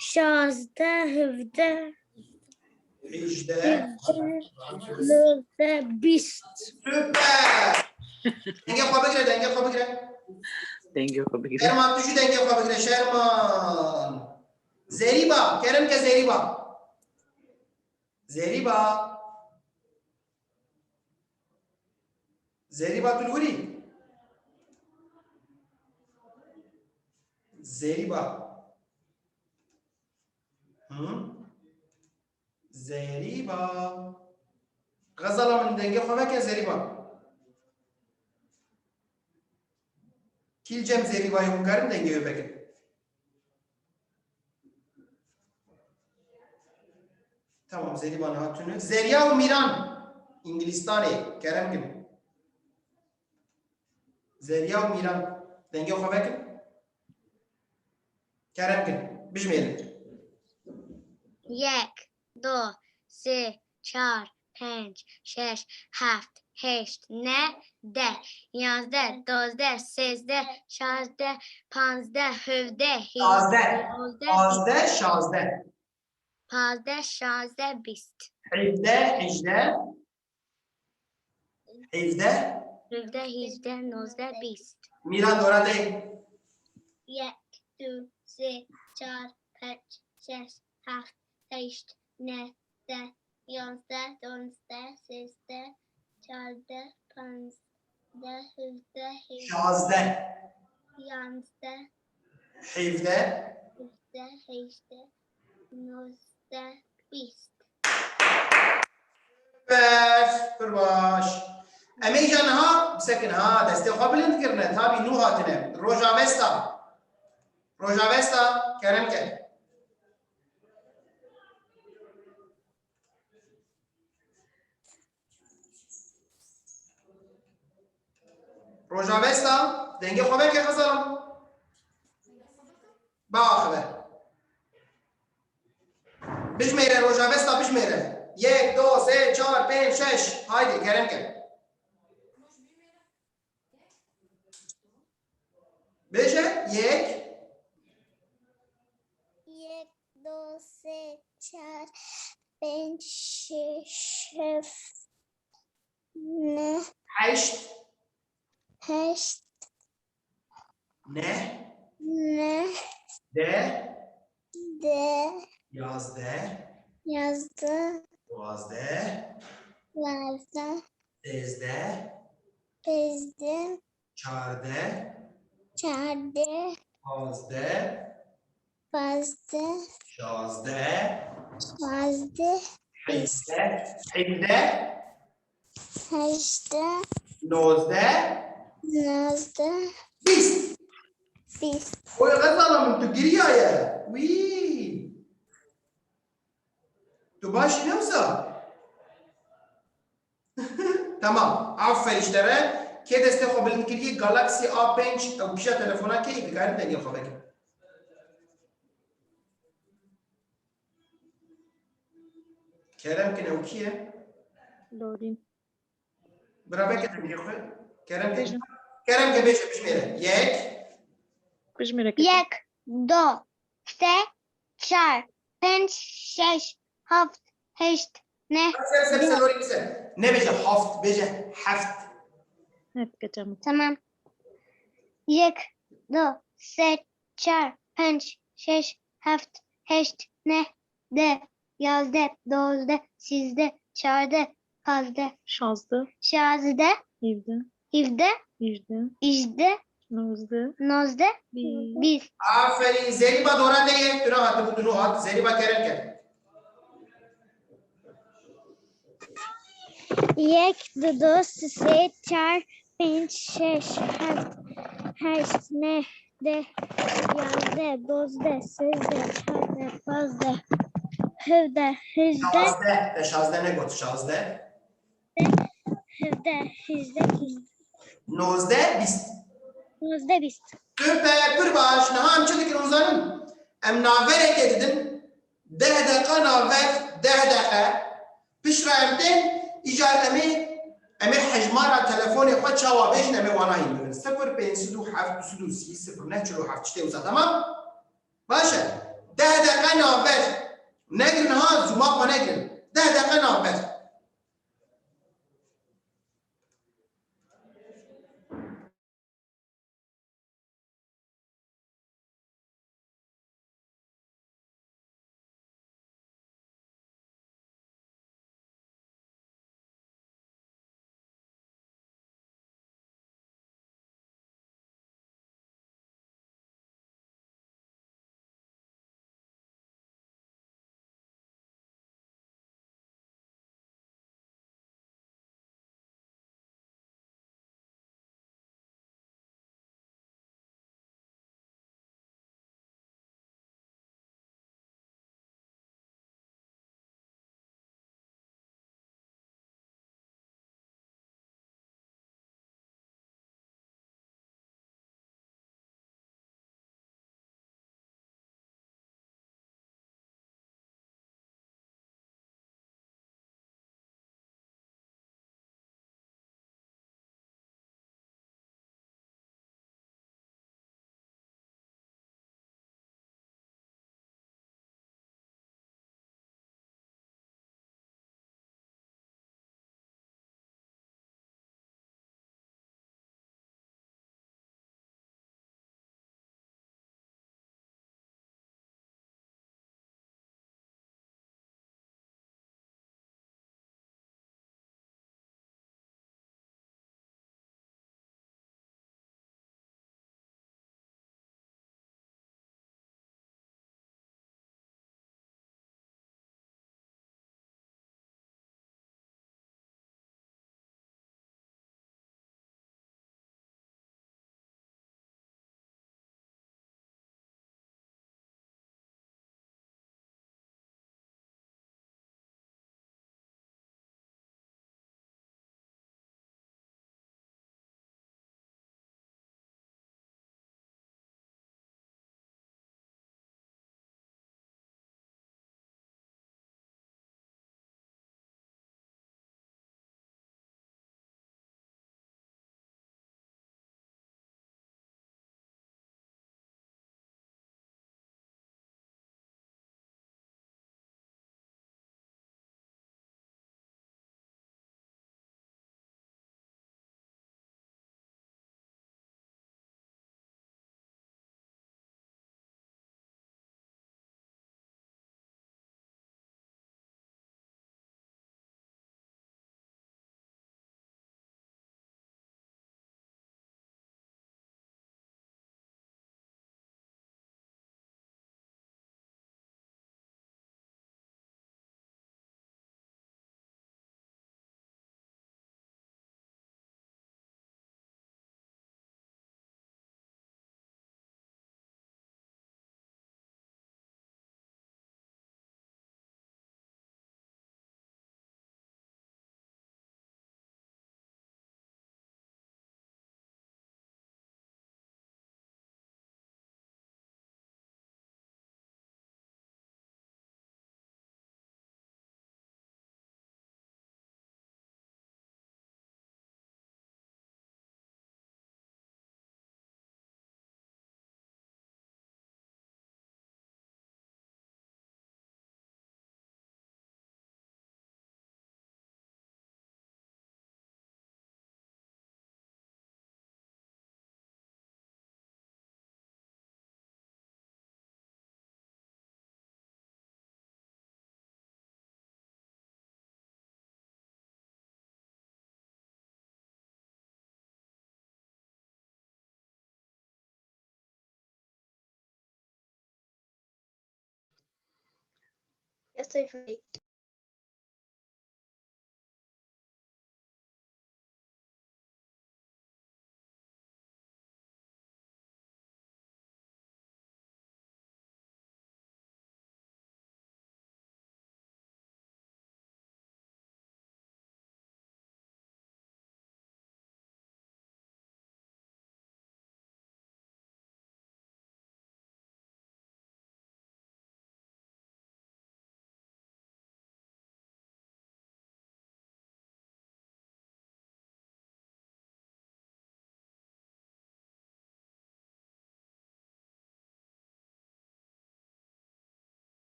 şazdeh, hevdeh, hejdeh, nozdeh, bîst. Süper! Dengê xwe bigire, dengê xwe bigire. Dengê xwe bigire. Şerman, tu jî dengê xwe bigire, Şerman. Zerîba, kerem ke Zerîba. Zerîba. Zerîba, tu li wir î? Zerîba. Hı? Zerîba. Xezala min, dengê xwe veke Zerîba. Kî li cem Zerîbayê hûn karin dengê wê vekin? Tamam, Zerîba niha tune. Zerya û Mîran, Îngilîstanê, kerem kin. Zerya û Mîran, dengê xwe vekin. Kerem kin, bijmêrin. Yek, du, sê, çar, pênc, şeş, heft, heşt, neh, deh, yazdeh, dozdeh, sêzdeh, çardeh, panzdeh, hevdeh, hejdeh, nozdeh, bîst. Pazdeh, şazdeh. Pazdeh, şazdeh, bîst. Hevdeh, hejdeh. Hevdeh. Hevdeh, hejdeh, nozdeh, bîst. Mîran, dora te. Yek, du, sê, çar, pênc, şeş, heft, heşt, neh, deh, yazdeh, dozdeh, sêzdeh, çardeh, panzdeh, hevdeh, hejdeh, şazdeh, yanzdeh, hevdeh, hevdeh, hejdeh, nozdeh, bîst. Süper, pir baş. Em ê îca niha bisekin ha, destê xwe bilind kirine, tabî nû hatine. Rojavesta. Rojavesta, kerem ke. Rojavesta, dengê xwe veke xezalim. Biaxive. Bijmêre, Rojavesta, bijmêre. Yek, du, sê, çar, pênc, şeş. Haydi, kerem ke. Bêje, yek. Yek, du, sê, çar, pênc, şeş, heft, neh. Heşt. Heşt. Neh. Neh. Deh. Deh. Yazdeh. Yazdeh. Duwazdeh. Duwazdeh. Sêzdeh. Sêzdeh. Çardeh. Çardeh. Pazdeh. Pazdeh. Şazdeh. Şazdeh. Hejdeh. Hevdeh. Hejdeh. Nozdeh. Nozdeh. Bîst. Bîst. Oy, xezala min, tu giriyaye. Wî. Tu baş î ne wisa? Tamam. Aferî ji te re. Kê destê xwe bilind kiriye? Galaxy A pênc, ew kişa telefona kê yî, dikarin dengê xwe vekin. Kerem kin, ew kî ye? Lorîn. Bira veke dengê xwe. Kerem ke. Bêje. Kerem ke bêje, bijmêre. Yek. Bijmêre ke. Yek, du, sê, çar, pênc, şeş, heft, heşt, neh, Ser, ser, ser, deh. Lorîn, ser. Nebêje haft, bêje heft. Heft, ke, tamam. Tamam. Yek, du, sê, çar, pênc, şeş, heft, heşt, neh, deh, yazdeh, dozdeh, sîzdeh, çardeh, pazdeh, şazdeh, şazdeh, hevdeh, hevdeh, hejdeh, hejdeh, nozdeh, nozdeh, bîst. Bîst. Aferîn, Zerîba, dora te ye, tu nehatibû, tu nû hat, Zerîba, kerem ke. Yek, du, du, sê, çar, pênc, şeş, heft, heşt, neh, deh, yazdeh, dozdeh, sêzdeh, çardeh, pazdeh, hevdeh, hejdeh. Şazdeh, te şazdeh negot, şazdeh. Hevdeh, hejdeh, nozdeh, bîst. Nozdeh, bîst. Süper, pir baş. Niha em çi dikin, hûn zanin? Em navbereke didin, deh deqa navber, deh deqe. Piştre em tên, îcar em ê, em ê hejmara telefonê xwe çawa bêjin, em ê wana hîn bibin. Sifir pênc sed û heft, du sed û sî, sifir neh, çil û heft, tiştê wisa, temam? Baş e. Deh deqe navber. Negirin ha, zûma xwe negirin. Deh deqe navber.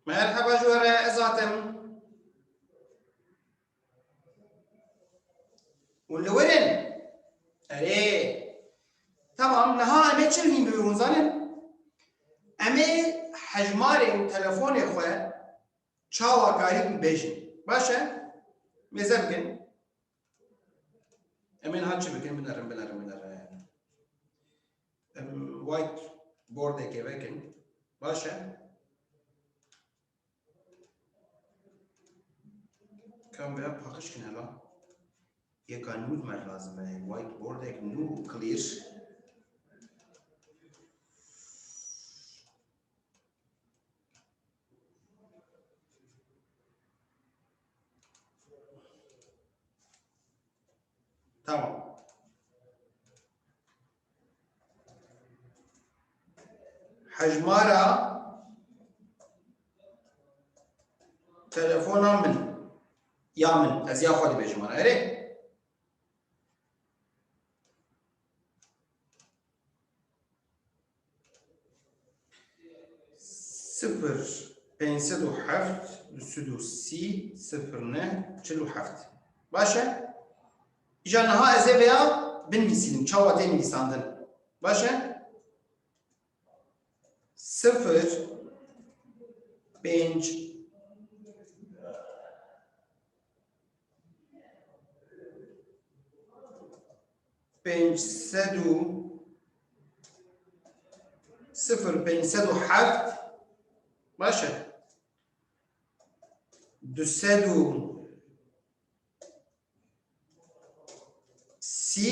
Merheba ji we re, ez hatim. Hûn li wir in? Erê. Tamam, niha em ê çi li hîn bibin, hûn zanin? Em ê hejmarên telefonê xwe çawa karîbin bêjin. Baş e? Mêze bikin. Em ê niha çi bikin? Binerin, binerin, binerin. Em whiteboardekê vekin. Baş e? Kam vêya paqij kin hela. Yeka nû me lazim e. Whiteboardek nû, clear. Tamam. Hejmara telefona min. Ya min. Ez ya xwe dibêjim ana. Erê? Sifir pênc sed û heft, du sed û sî, sifir neh, çil û heft. Baş e? Îja niha ez ê vêya binivîsînim, çawa tê nivîsandin. Baş e? Sifir pênc pênc sed û, sifir pênc sed û heft, baş e. Du sed û sî,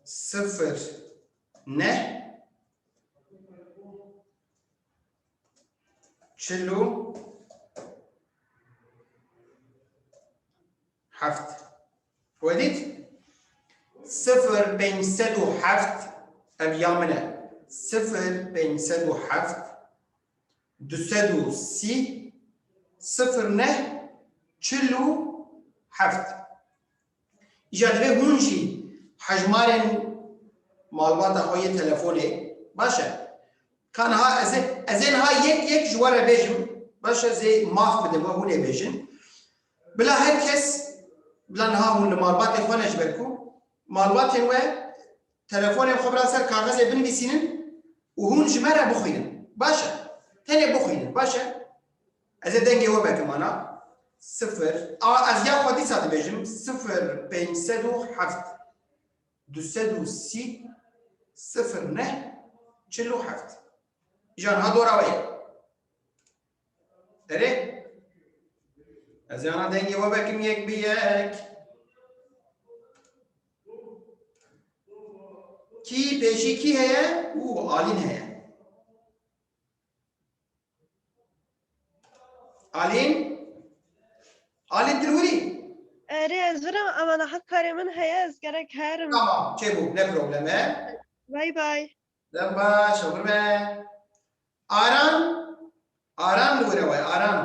sifir neh, çil û heft. We dît? Sifir pênc sed û heft, ev ya min e. Sifir pênc sed û heft, du sed û sî, sifir neh, çil û heft. Îja divê hûn jî hejmarên malbata xwe yê telefonê, baş e. Ka niha ez ê, ez ê niha yek yek ji we re bêjim, baş e, ez ê maf bidim we, hûn ê bêjin. Bila her kes, bila niha hûn li malbatê xwe ne, ji ber ku malbatên we telefonên xwe bila ser kaxezê binivîsînin û hûn ji me re bixwînin. Baş e. Tenê bixwînin. Baş e. Ez ê dengê we vekim ana. Sifir. A, ez ya xwe dîsa dibêjim. Sifir pênc sed û heft, du sed û sî, sifir neh, çil û heft. Îja niha dora we ye. Erê? Ez ê ana dengê we vekim yek bi yek. Kî pêşî kî heye? Û Alîn heye. Alîn? Alîn, tu li wir î? Erê, ez vir im, ama niha karê min heye, ez gerek herim. Tamam, çêbû, ne problem e. Bay bay. Dem baş, ew vir be. Aran? Aran li wir e, Aran.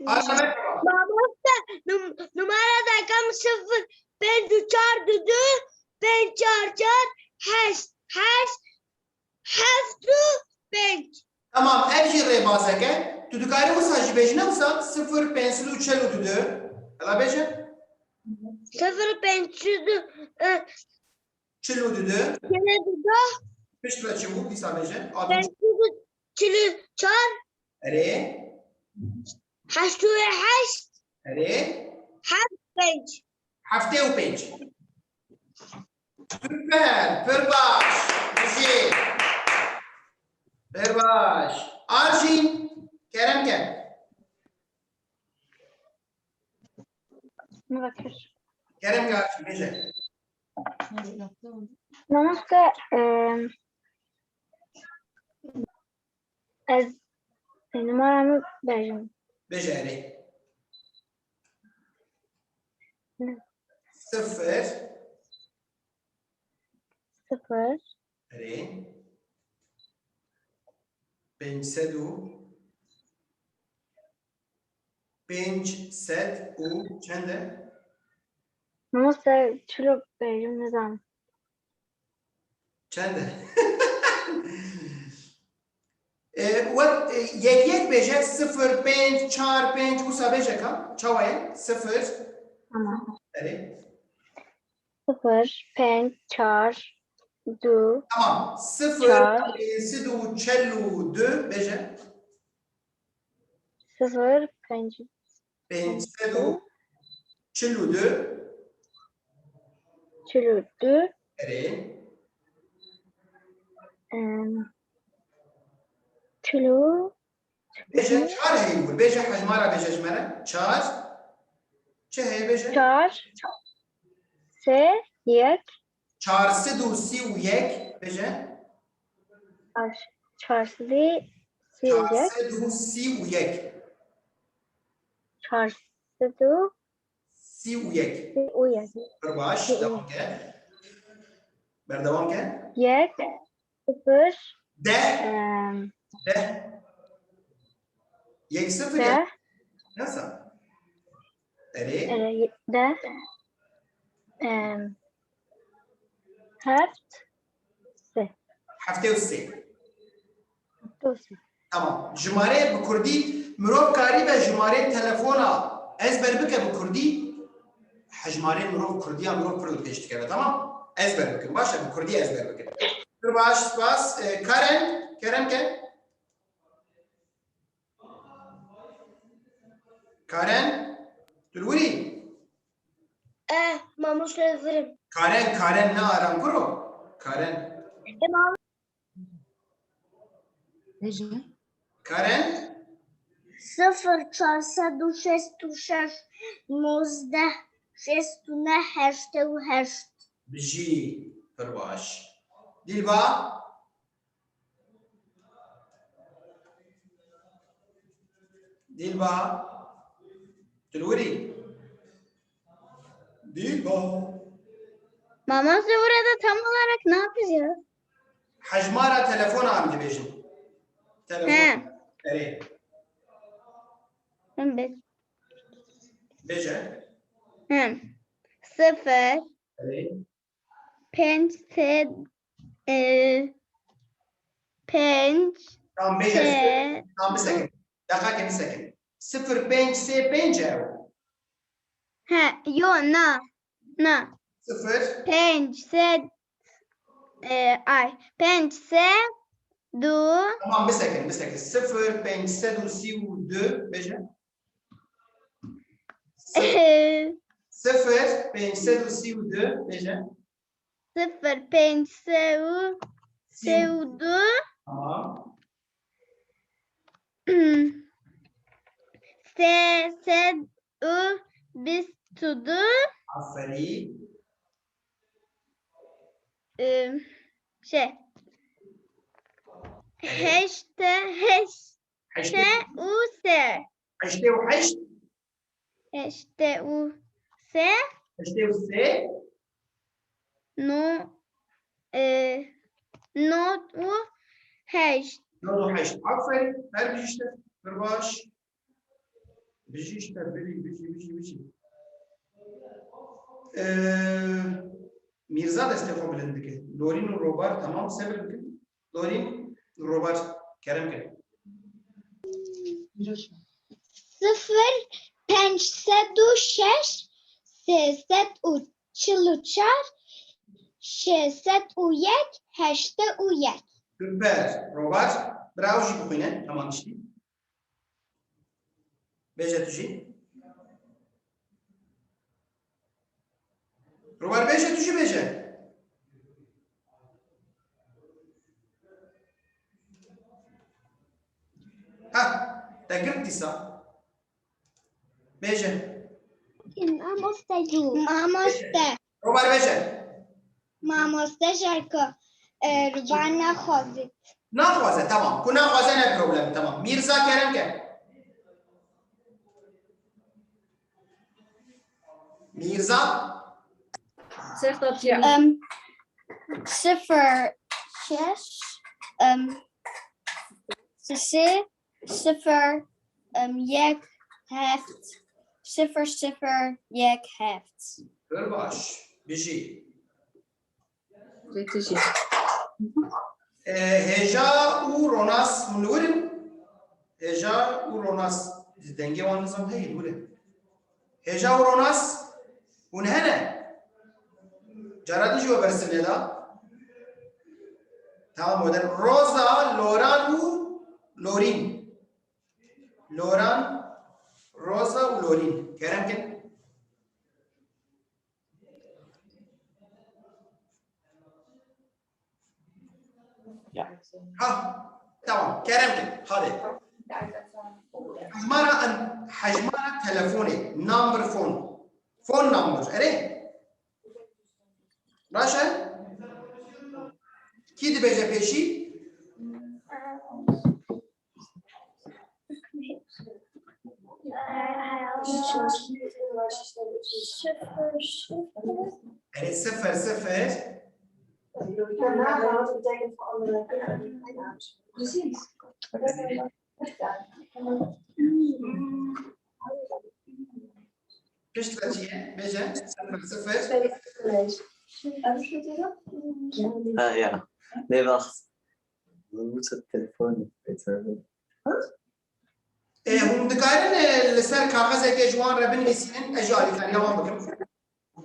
Aran, merhaba. Mamoste, num-, numara rakam sifir pênc û çar du du pênc çar çar heşt heşt heft û pênc. Tamam, ev jî rêbazek e. Tu dikarî wisa jî bêjî, ne wisa? Sifir pênc sed û çil û du du. Hela bêje. Sifir pênc sed û, e, çil û du du. Çil û du du. Pişt ve çi bû? Dîsa bêje. Altı. Pênc sed û çil û çar. Erê. Heşt û heşt. Erê. Heft pênc. Heftê û pênc. Süper, pir baş. Bijî. Pir baş. Arjîn, kerem ke. Muzakir. Kerem ke Arjîn, bêje. Mamoste, em, ez numara min bêjim. Bêje erê. Ne? Sifir. Sifir. Erê. Pênc sed û, pênc sed û çend e? Mamoste, çilo bêjim, nizanim. Çend e? E, wek, e, yek yek bêje, sifir, pênc, çar, pênc, wisa bêje ka? Çawa ye? Sifir. Tamam. Erê. Sifir, pênc, çar, du, Tamam. Sifir, Çar. pênc sed û çel û du bêje. Sifir, pênc, Pênc sed û çil û du. çil û du, Erê. em, çil û Bêje çar heyî wir. Bêje hejmara bêje ji me re. Çar. Çi heye bêje? çar, sê, yek, Çar sed û sî û yek bêje. çar, çar sed û sî û Çar yek, sed û sî û yek. çar sed û Sî û yek. sî û yek. Pir baş. Sî û Devam ke. Berdewam ke. Yek, sifir, Deh. em, Deh. Yek sifir ya. deh, Nasıl? Erê. e, deh, em, heft, sê. Heftê û sê. Heft û sê. Tamam. Jimarê bi kurdî, mirov karî be jimarê telefona ezber bike bi kurdî. Hejmarê mirov kurdiya mirov pir li pêş dikeve. Tamam. Ezber bikin. Baş e, bi kurdî ezber bikin. Pir baş, spas. E, Karen, Kerem ke. Karen, tu li wir î? Eh, mamoste, li vir im. Karen, Karen ne aram kuro. Karen. Bêje. Karen, Sifir çar sed û şêst û şeş nozdeh şêst û neh heştê û heşt. bijî, pir baş. Dilba. Dilba. Tu li wir î? Dilba. Mamoste, burada tam olarak ne yapacağız? Hejmara telefona em dibêjin. Telefon. He. Erê. Hem be- Bêje. Hem. Sifir, Erê. pênc sed, e, pênc, Tamam, bêje. se, Tamam, bisekin. Deqake bisekin. Sifir pênc sê pênc ew. he, yo, na, na. Sifir. Pênc sed, e, ay, pênc sed du. Tamam, bisekin, bisekin. Sifir pênc sed û sî û du, bêje. E, Sifir pênc sed û sî û du, bêje. Sifir pênc sed û sî û du. Tamam. Sê sed û bîst û du. Aferî. Em, şey. Heşte, heşte Heştê, û sê. heştê û heşt. Heşte û sê. Heştê û sê. No, e, not û heşt. Not û heşt. Aferîn. Her bijîşte. Pir baş. Bijîşte, bijî, bijî, bijî, bijî. Ee, Mîrza destê xwe bilind dike. Lorîn û Robar, tamam, sebir bikin. Lorîn, Robar, kerem ke. Sifir pênc sed û şeş sê sed û çil û çar şeş sed û yek heştê û yek. Super. Robar, bravo jî bixwîne. Heman tiştî. Bêje tu jî. Robar, bêje tu jî bêje. Ha, te girt dîsa. Bêje. Mamoste cû. Mamoste. Robar, bêje. Mamoste Jarko. E, Ruban naxwazit. Naxwaze, tamam. Ku naxwaze ne problem, tamam. Mîrza, kerem ke. Mîrza. Ser tatiye. Em, sifir şeş, em, sê, sifir, em, yek, heft, Sifir sifir yek heft. Pir baş. Bijî. Bijî. E, Hêja û Ronas hûn li wir in? Hêja û Ronas. Dengê wan nizam heye li wir e. Hêja û Ronas hûn hene? Cara din jî we bersiv neda. Tamam, o der Roza, Loran û Lorîn. Loran, Roza û Lorîn. Kerem kin. Ya. Ha, tamam. Kerem kin. Hadi. Hejmara en, hejmara telefonê. Number phone. Phone number. Erê? Baş e? Kî dibêje pêşî? Erê, sifir sifir. Pişt ve çi ye? Bêje. Sifir sifir. Ha, ya. Ne vaxt? Bu telefon. E, hûn dikarin, e, li ser kaxezekê ji wan re binivîsînin, ez jî alîkariya wan bikim.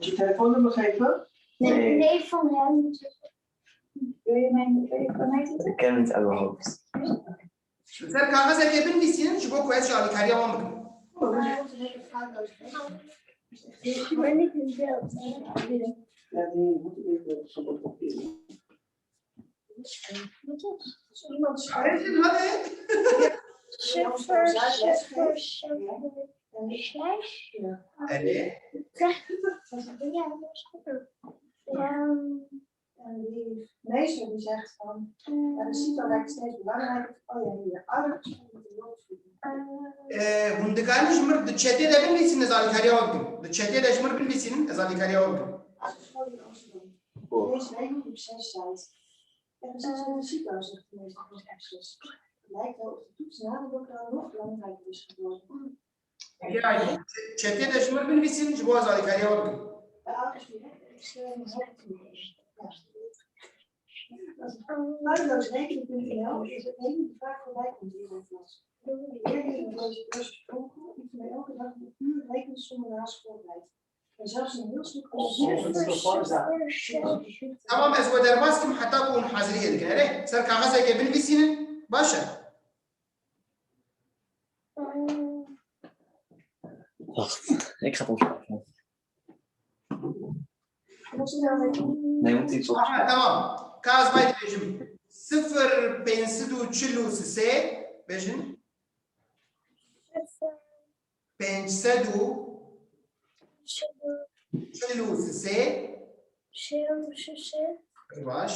Ci telefonum xeyfa? Neyfon yani. Kemin alwahops. Li ser kaxezekê binivîsînin, ji bo ku ez jî alîkariya wan bikim. Hadi. Sıfır, sıfır, sıfır, şeş. Erê. Yanlış. En die meester die zegt van, ja, dat ziet er lijkt steeds belangrijker. Oh ja, hier. Ouders moeten hulp zoeken. E, hûn dikarin ji mir di çetê de binivîsînin, ez alîkariya wan bikim. Di çetê de ji mir binivîsînin, ez alîkariya wan bikim. Als een school in Amsterdam. Deze week op zes staat. Er is een ziekhuis, zegt de meester van Exodus. Het lijkt wel of de toets na de lockdown nog belangrijker is geworden. Yani, çetê de ji mir binivîsînin, ji bo ez alîkariya wan bikim. Buitenloosrekening punt N L is het enige dat vaak voorbij komt in de klas. Leerlingen in deze klas volgen oefenen elke dag een uur rekensommen naast voorbereid. En zelfs een heel stuk van de Tamam, ez we derbas kim heta ku hûn haziriyê dikin. Erê, ser kaxezekê binivîsînin, baş e. Wacht, ik ga het opschrijven. Nee, moet iets op. Aha, tamam. Ka ez vay dibêjim. Sifir pênc sed û çil û sê, bêjin. Pênc sed û çil û sê. Baş.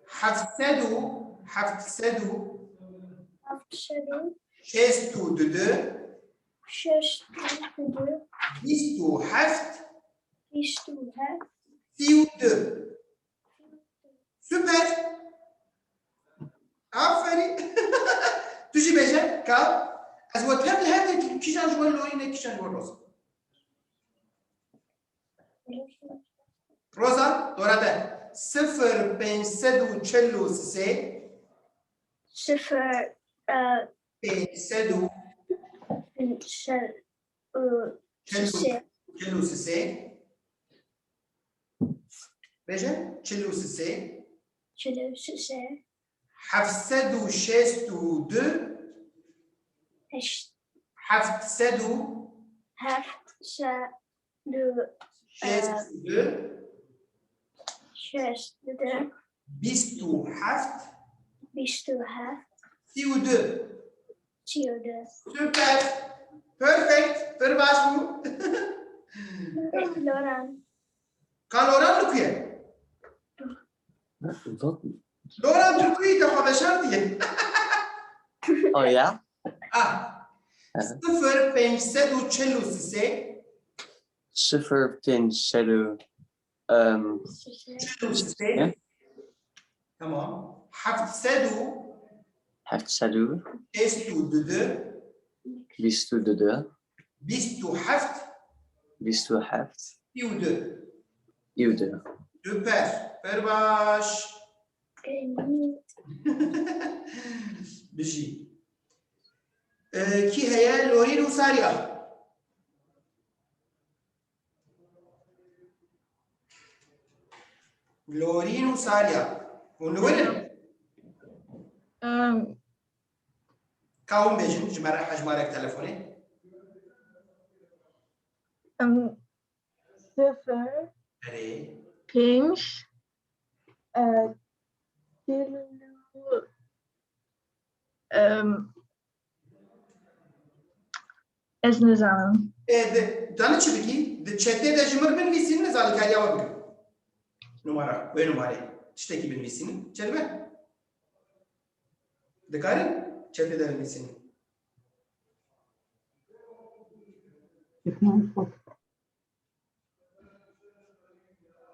Heft sed û, heft sed û. Şêst û du. Bîst û heft. Sî û du. Süper. Aferîn. Tu jî bêje, ka ez we tev li hev dê kîjan ji we Lorîne, kîjan ji we Roza. Roza, dora te. Sifir pênc sed û çil û sê. Sıfır, e, Pênc sed û şey, e, çil û, şey, çil û sê. Bêje, çil û sê. çil û sê. Heft sed û şêst û du. Eş, Heft sed û heft, se, du, şêst û du. şeş, du, Bîst û heft. bîst û heft, Sî û du. çi û du. Süper. Perfect. Pir baş bû. Loran. Ka Loran li ku ye? Loran tu ku yî, te xwe veşartiye. Oh ya? Ah. Sifir pênc sed û çil û sê. Sifir pênc sed û, em, Çil û sê. Tamam. Heft sed û. Heft sed û. Şêst û du. Bîst û du. Bîst û heft. Bîst û heft. Û du. Û du. Süper. Pir baş. Bijî. Ee, kî heye? Lorîn û Sarya. Lorîn û Sarya. Hûn li wir in? Em, Ka hûn bêjin, ji me re hejmarek telefonê. em, Sifir, Erê. pênc, e, çil û, em, ez nizanim. E, di, zanî çi bikî? Di çetê de ji min binivîsînin, ez alîkariya we bikim. Numara, wê numarê. Tiştekî binivîsînin. Çêdibe? Dikarin? Çetê de binivîsînin.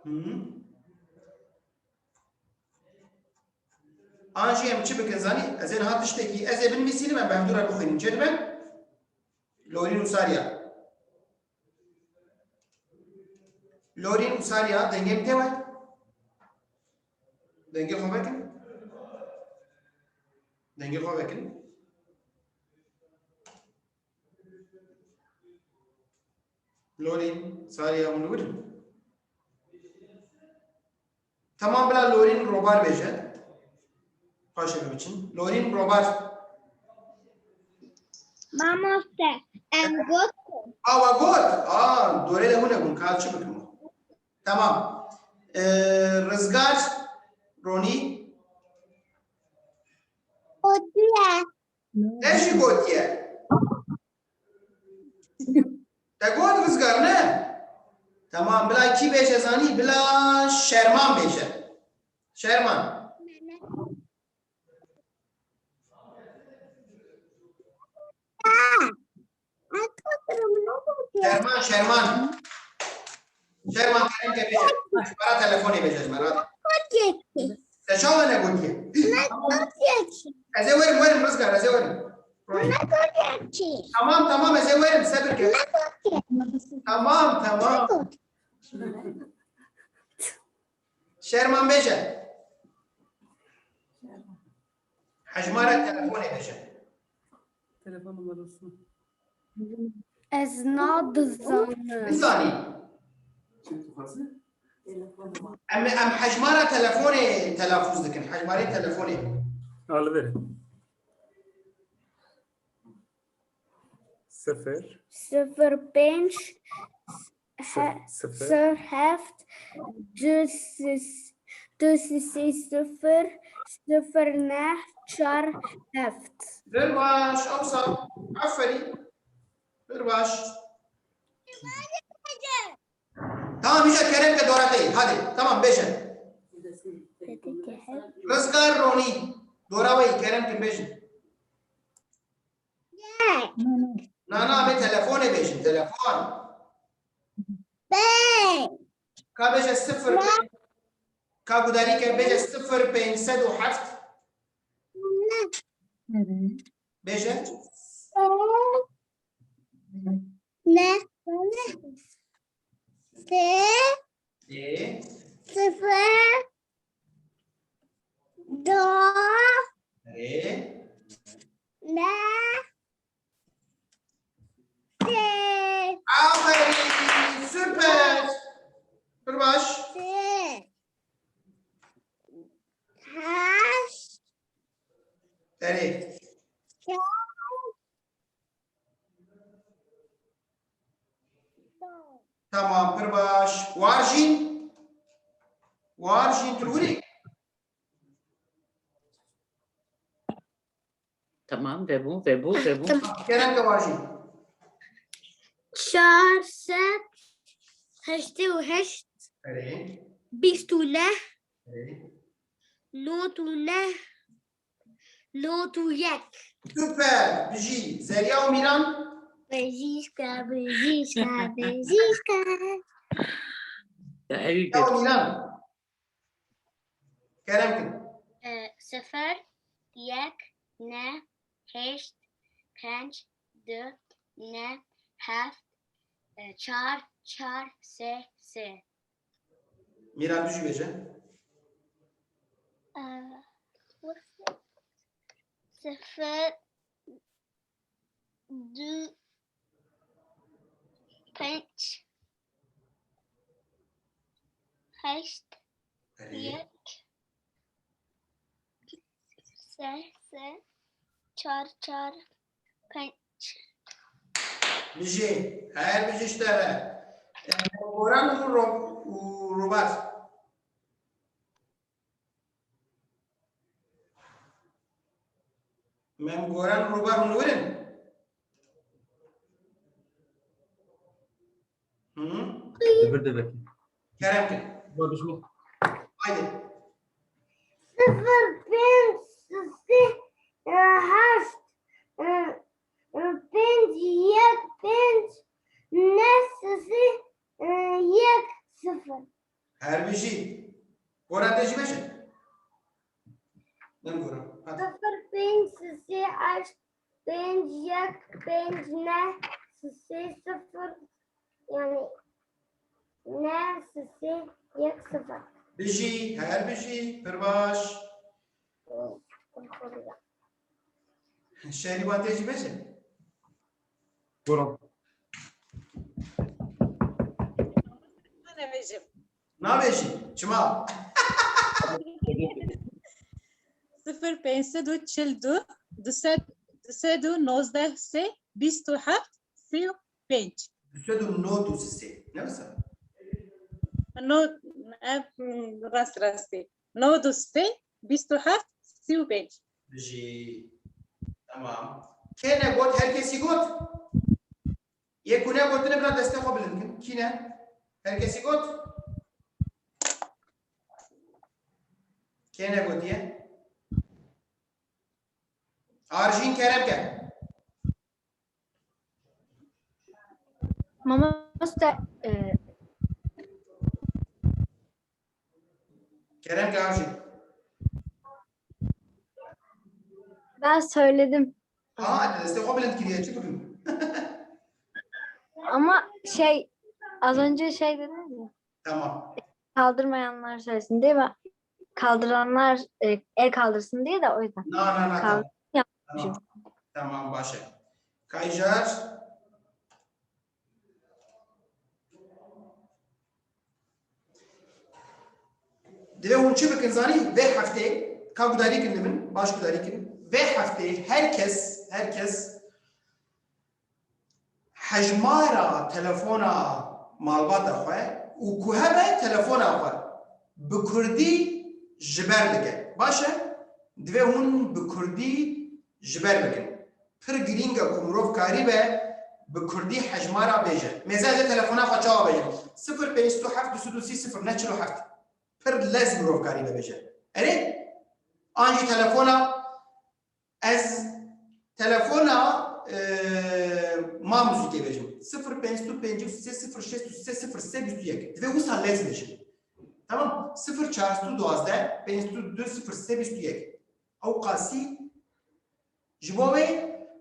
Hı hı. An jî em çi bikin zanî? Ez ê niha tiştekî, ez ê binivîsînim, em bi hevdû re bixwînin. Çêdibe? Lorîn û Sarya. Lorîn û Sarya, dengê min tê we? Dengê xwe vekin. Dengê xwe vekin. Lorîn, Sarya, hûn li wir in? Tamam, bila Lorîn Robar bêje. Paşê biçin. Lorîn Robar. Mamoste, em got A, we got. A, dorê de hûn e bûn. Ka çi bikim? Tamam. Ee, Rizgar, Ronî. gotiye. Te jî gotiye. Te got Rizgar, ne? Tamam, bila kî bêje zanî? Bila Şerman bêje. Şerman. Şerman, Şerman. Şerman, kerem ke bêje. Ji me re telefonê bêje, ji me re. Te çawa ne gotiye? Ez ê werim, werim Rizgar, ez ê werim. Tamam, tamam, ez ê werim, sebir ke. Tamam, tamam. Şerman bêje. Hejmara telefonê bêje. Telefon numarası. Ez nadizanim. Nizanî. Em, em hejmara telefonê telafuz dikin. Hejmarê telefonê. Alivir. Sifir. Sifir pênc, he- Sifir. sifir heft, du sî- du sî sî sifir, sifir neh, çar heft. Pir baş, Ewsa. Aferî. Pir baş. Tamam, îja kerem ke dora te ye. Hadi, tamam, bêje. Rizgar, Ronî. Dora we ye, kerem kin bêjin. Na, na, em ê telefonê bêjin, telefon. Ka bêje sifir. Ka gudarî ke bêje sifir pênc sed û heft. Bêje. Ne? Se? Ê. Sifir. Do. Ê. Ne? Se? Aferîn. Süper. Pir baş. Se? Heşt. Erê. Çar. Tamam, pir baş. Warjîn. Warjîn, tu li wir î? Tamam, vebû, vebû, vebû. Kerem ke Warjîn. Çar sed heştê û heşt. Erê. Bîst û neh. Erê. Nod û neh. Nod û yek. Süper. Bijî. Zerya û Mîran. Bijîşka, bijîşka, bijîşka. Ya, ew Zerya û Mîran. Kerem kin. E, sifir, yek, neh, heşt, pênc, du, neh, heft, e, çar, çar, sê, sê. Mîran, tu jî bêje. E, sifir, du, pênc, heşt, Erê. yek, sê, sê, çar, çar, pênc. Bijî. Her bijî ji te re. Goran û Ro-, û Rober. Mem Goran û Rober hûn li wir in? Hı? Li vir de vekî. Kerem kin. Ba bişmo. Haydi. Sifir pênc sifir heşt pênc yek pênc neh sifir yek sifir. Her bijî. Goran, te jî bêje. Mem Goran. Hadi. Sifir pênc sifir heşt pênc yek pênc neh sifir sifir, yani neh sifir yek sifir. Bijî, her bijî. Pir baş. Şerîvan, te jî bêje. Buyurun. Nabêjim. Nabêjî. Çima? Sifir pênc sed û çil du, du sed, du sed û nozdeh sê, bîst û heft, sî û pênc. Du sed û nod û sê. Ne wisa? No, ev, hmm, rast rastî. Nod û sê, bîst û heft, sî û pênc. Bijî. Tamam. Kê negot, her kesî got? Yê ku negotine bira destê xwe bilind kin. Kî ne? Her kesî got? Kê negotiye? Arjîn, kerem ke. Mamoste, e, Kerem ke Arjîn. Ben söyledim. Ha, destê xwe bilind kiriye, çi bikim? Ama şey, az önce şey dediniz ya, Tamam. Kaldırmayanlar söylesin diye, ben kaldıranlar e, el kaldırsın diye de o yüzden. Na, na, na, Kal- tamam. Ya- Tamam. Tamam, baş e. Kayjar. Divê hûn çi bikin zanî? Vê heftê, ka gudarî kin li min, baş gudarî kin. Vê heftê her kes, her kes hejmara telefona malbata xwe û ku hebe telefona xwe bi kurdî ji ber bike. Baş e? Divê hûn bi kurdî ji ber bikin. Pir girîng e ku mirov karîbe bi kurdî hejmara bêje. Mêze ez ê telefona xwe çawa bêjim? Sifir pênc sed û heft du sed û sî sifir, ne çil û heft. Pir lez mirov karîbe bêje. Erê? An jî telefona, ez telefona, e, Mamûzûkê bêjim. Sifir pênc sed û pêncî û sê sifir şeş û sê sifir sê bîst û yek. Divê wisa lez bêjim. Tamam? Sifir çar sed û duwazdeh pênc sed û du sifir sê bîst û yek. Ew qasî ji bo wê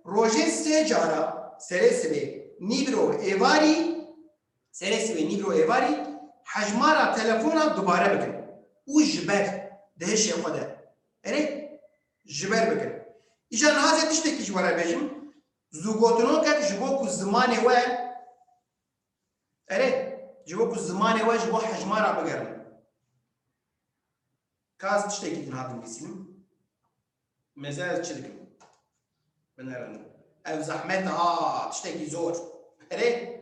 rojê sê cara serê sibê nîvro êvarî, serê sibê nîvro êvarî hejmara telefona dubare bikin û ji ber di hişê xwe de. Erê, ji ber bikin. Îja niha ez ê tiştekî ji we re bêjim. Zûgotinokek ji bo ku zimanê we, erê, ji bo ku zimanê we ji bo hejmara bigerin. Ka ez tiştekî din hatim bîsînim. Mêze ez çi dikim? Binerin. Ev zehmet ha, tiştekî zor. Erê?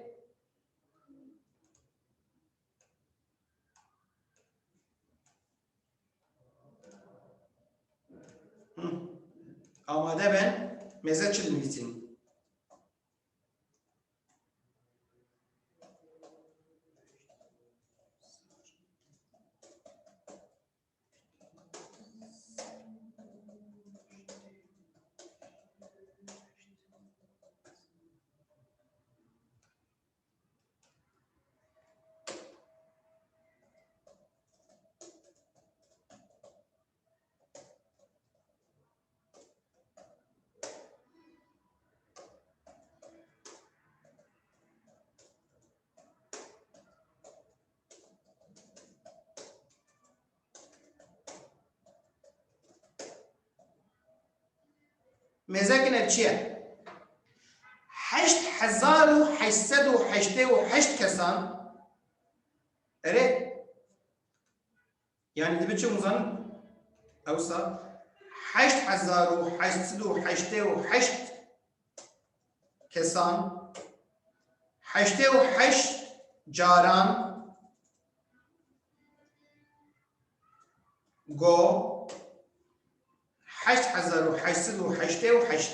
Hı. Amade ben, mêze çi dinivîsînim? Mêzekin ev çi ye? Heşt hezar û heşt sed û heştê û heşt kesan. Erê. Yani dibe çi hûn zanin? Ewsa heşt hezar û heşt sed û heştê û heşt kesan, heştê û heşt caran go heşt hezar û heşt sed û heştê û heşt.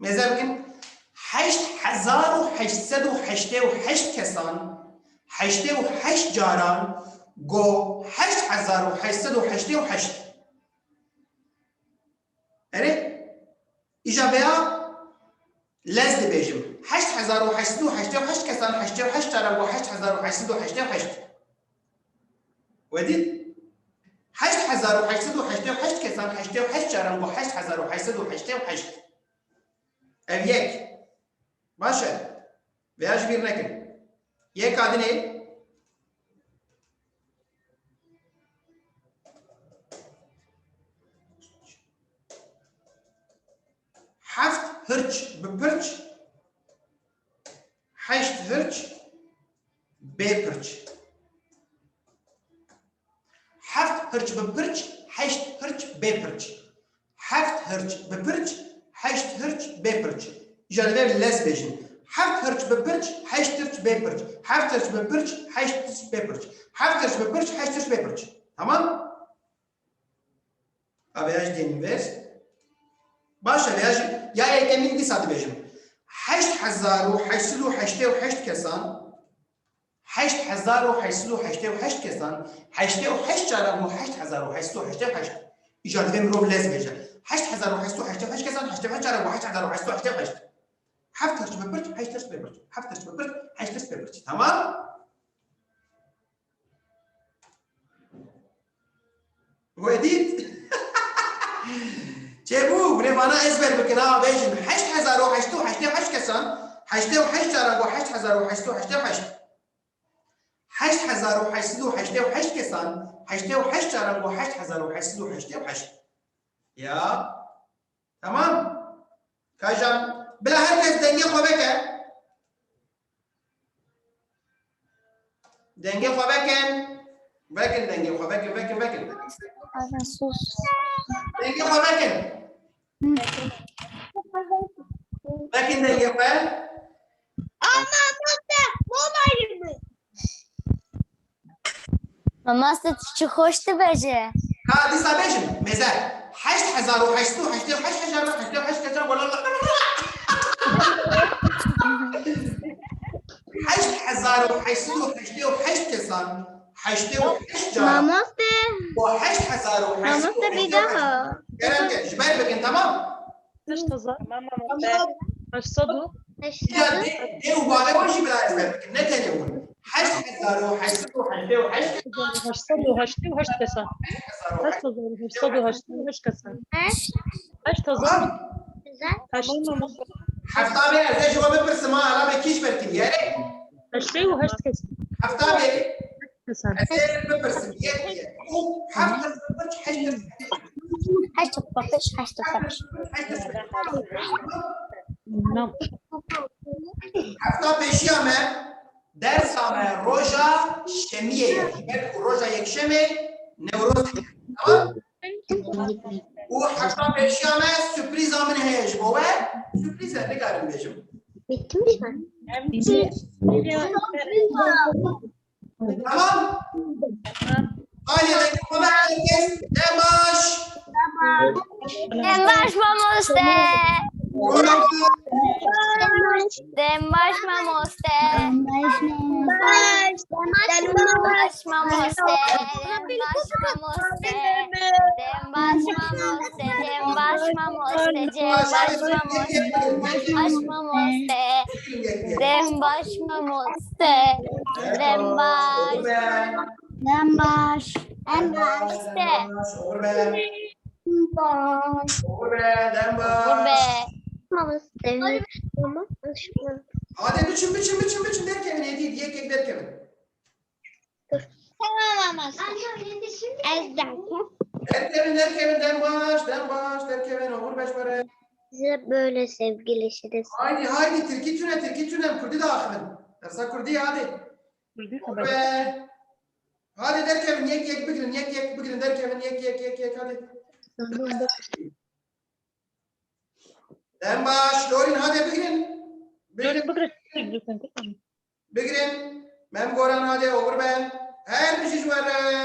Mêze bikin, heşt hezar û heşt sed û heştê û heşt kesan, heştê û heşt caran go heşt hezar û heşt sed û heştê û heşt. Erê, îja veya lez dibêjim. Heşt hezar û heşt sed û heştê û heşt kesan, heştê û heşt caran go heşt hezar û heşt sed û heştê û heşt. We dît? Heşt hezar û heşt sed û heştê û heşt kesan, heştê û heşt caran go heşt hezar û heşt sed û heştê û heşt. Ev yek. Baş e. Veya ji bîr nekin. Yeka dinê. Heft hirç bi pirç, heşt hirç bê pirç. Heft hirç bi pirç, heşt hirç bê pirç. Heft hirç bi pirç, heşt hirç bê pirç. Îja divê lez bêjin. Heft hirç bi pirç, heşt hirç bê pirç. Heft hirç bi pirç, heşt hirç bê pirç. Heft hirç bi pirç, heşt hirç bê pirç. Tamam? Abi ya ji dênî ver. Baş e, ya ji, ya yekemîn dîsa dibêjim. Heşt hezar û heşt sed û heştê û heşt kesan, heşt hezar û heşt sed û heştê û heşt kesan, heştê û heşt caran û heşt hezar û heşt sed û heştê û heşt. Îcar divê mirov lez bêje. Heşt hezar û heşt sed û heştê û heşt kesan, heştê û heşt caran û heşt hezar û heşt sed û heştê û heşt. Heft hirç bi pirç, heşt hirç bê pirç. Heft hirç bi pirç, heşt hirç bê pirç. Tamam? We dît? Çêbû, binê vana ezber bikin, ha, bêjin. Heşt hezar û heşt sed û heştê û heşt kesan, heştê û heşt caran go heşt hezar û heşt sed û heştê û heşt. Heşt hezar û heşt sed û heştê û heşt kesan, heştê û heşt caran go heşt hezar û heşt sed û heştê û heşt. Ya. Tamam? Kajan, bila her kes dengê xwe veke. Dengê xwe vekin. Vekin dengê xwe, vekin, vekin, vekin. Sus. Dengê xwe vekin. Vekin dengê xwe. Ama mamoste, molayım mı? Mamoste, tu çi xweş dibêje. Ka dîsa bêjim, mêze. Heşt hezar û heşt sed û heştê û heşt, heşt hezar û heşt sed û heştê û heşt kesan, heştê û heşt caran. Mamoste. O heşt hezar û heşt sed û heştê û heşt. Mamoste, bir daha. Kerem ke, ji ber bikin, tamam? Heşt hezar. Tamam, mamoste. Heşt sed û. Ya dê, dê û bavê wan jî bila ezber bikin, ne tenê hûn. Heşt hezar û heşt sed û heştê û heşt. Heşt hezar û heşt sed û heştê û heşt kesan. Heşt hezar û heşt sed û heştê û heşt kesan. Heşt hezar. Tamam. Hefta bê ez ê ji we bipirsim, ha, ala bê kî ji ber kirî, erê? Heştê û heşt kesan. Hefta bê. Kesan. Ez ê bipirsim, yek, yek. Heft, heşt, heşt, heşt, heşt. Hefta pêşiya me, dersa me roja şemiyê ye. Ji ber ku roja yekşemê Newroz e. Tamam? Û hefta pêşiya me sürprîza min heye ji bo we. Sürprîz e, nikarim bêjim. Bitmiş mi? Tamam. Haydi, herkes dem baş. Dem baş mamoste. Dem baş mamoste. Dem baş mamoste. Dem baş mamoste. Dem baş mamoste. Dem baş mamoste. Dem baş mamoste. Dem baş mamoste. Dem baş. Dem baş. Dem baş. Dem baş. Oxir be. Dem baş. Oxir be. Dem baş. Oxir be. Mamoste. Tamam. Hadi biçin, biçin, biçin, biçin derkevin, hediye, yek yek derkevin. Tamam ama. Ez de. Derkevin, derkevin, dem baş, dem baş, derkevin, oxir be ji we re. Size böyle sevgili şiddet. Haydi, haydi, tirkî çûne, tirkî çûne, em kurdî diaxivin. Dersa kurdî, hadi. Kurdî Oxir xeber. be. Hadi derkevin, yek yek bigirin, yek yek bigirin, derkevin, yek yek, yek yek, hadi. Dem baş, Lorin, hadi bigirin. Lorin, Bigirin, bigirin. bigirin. Mem Goran, hadi, oxir be. Her bijî ji we re.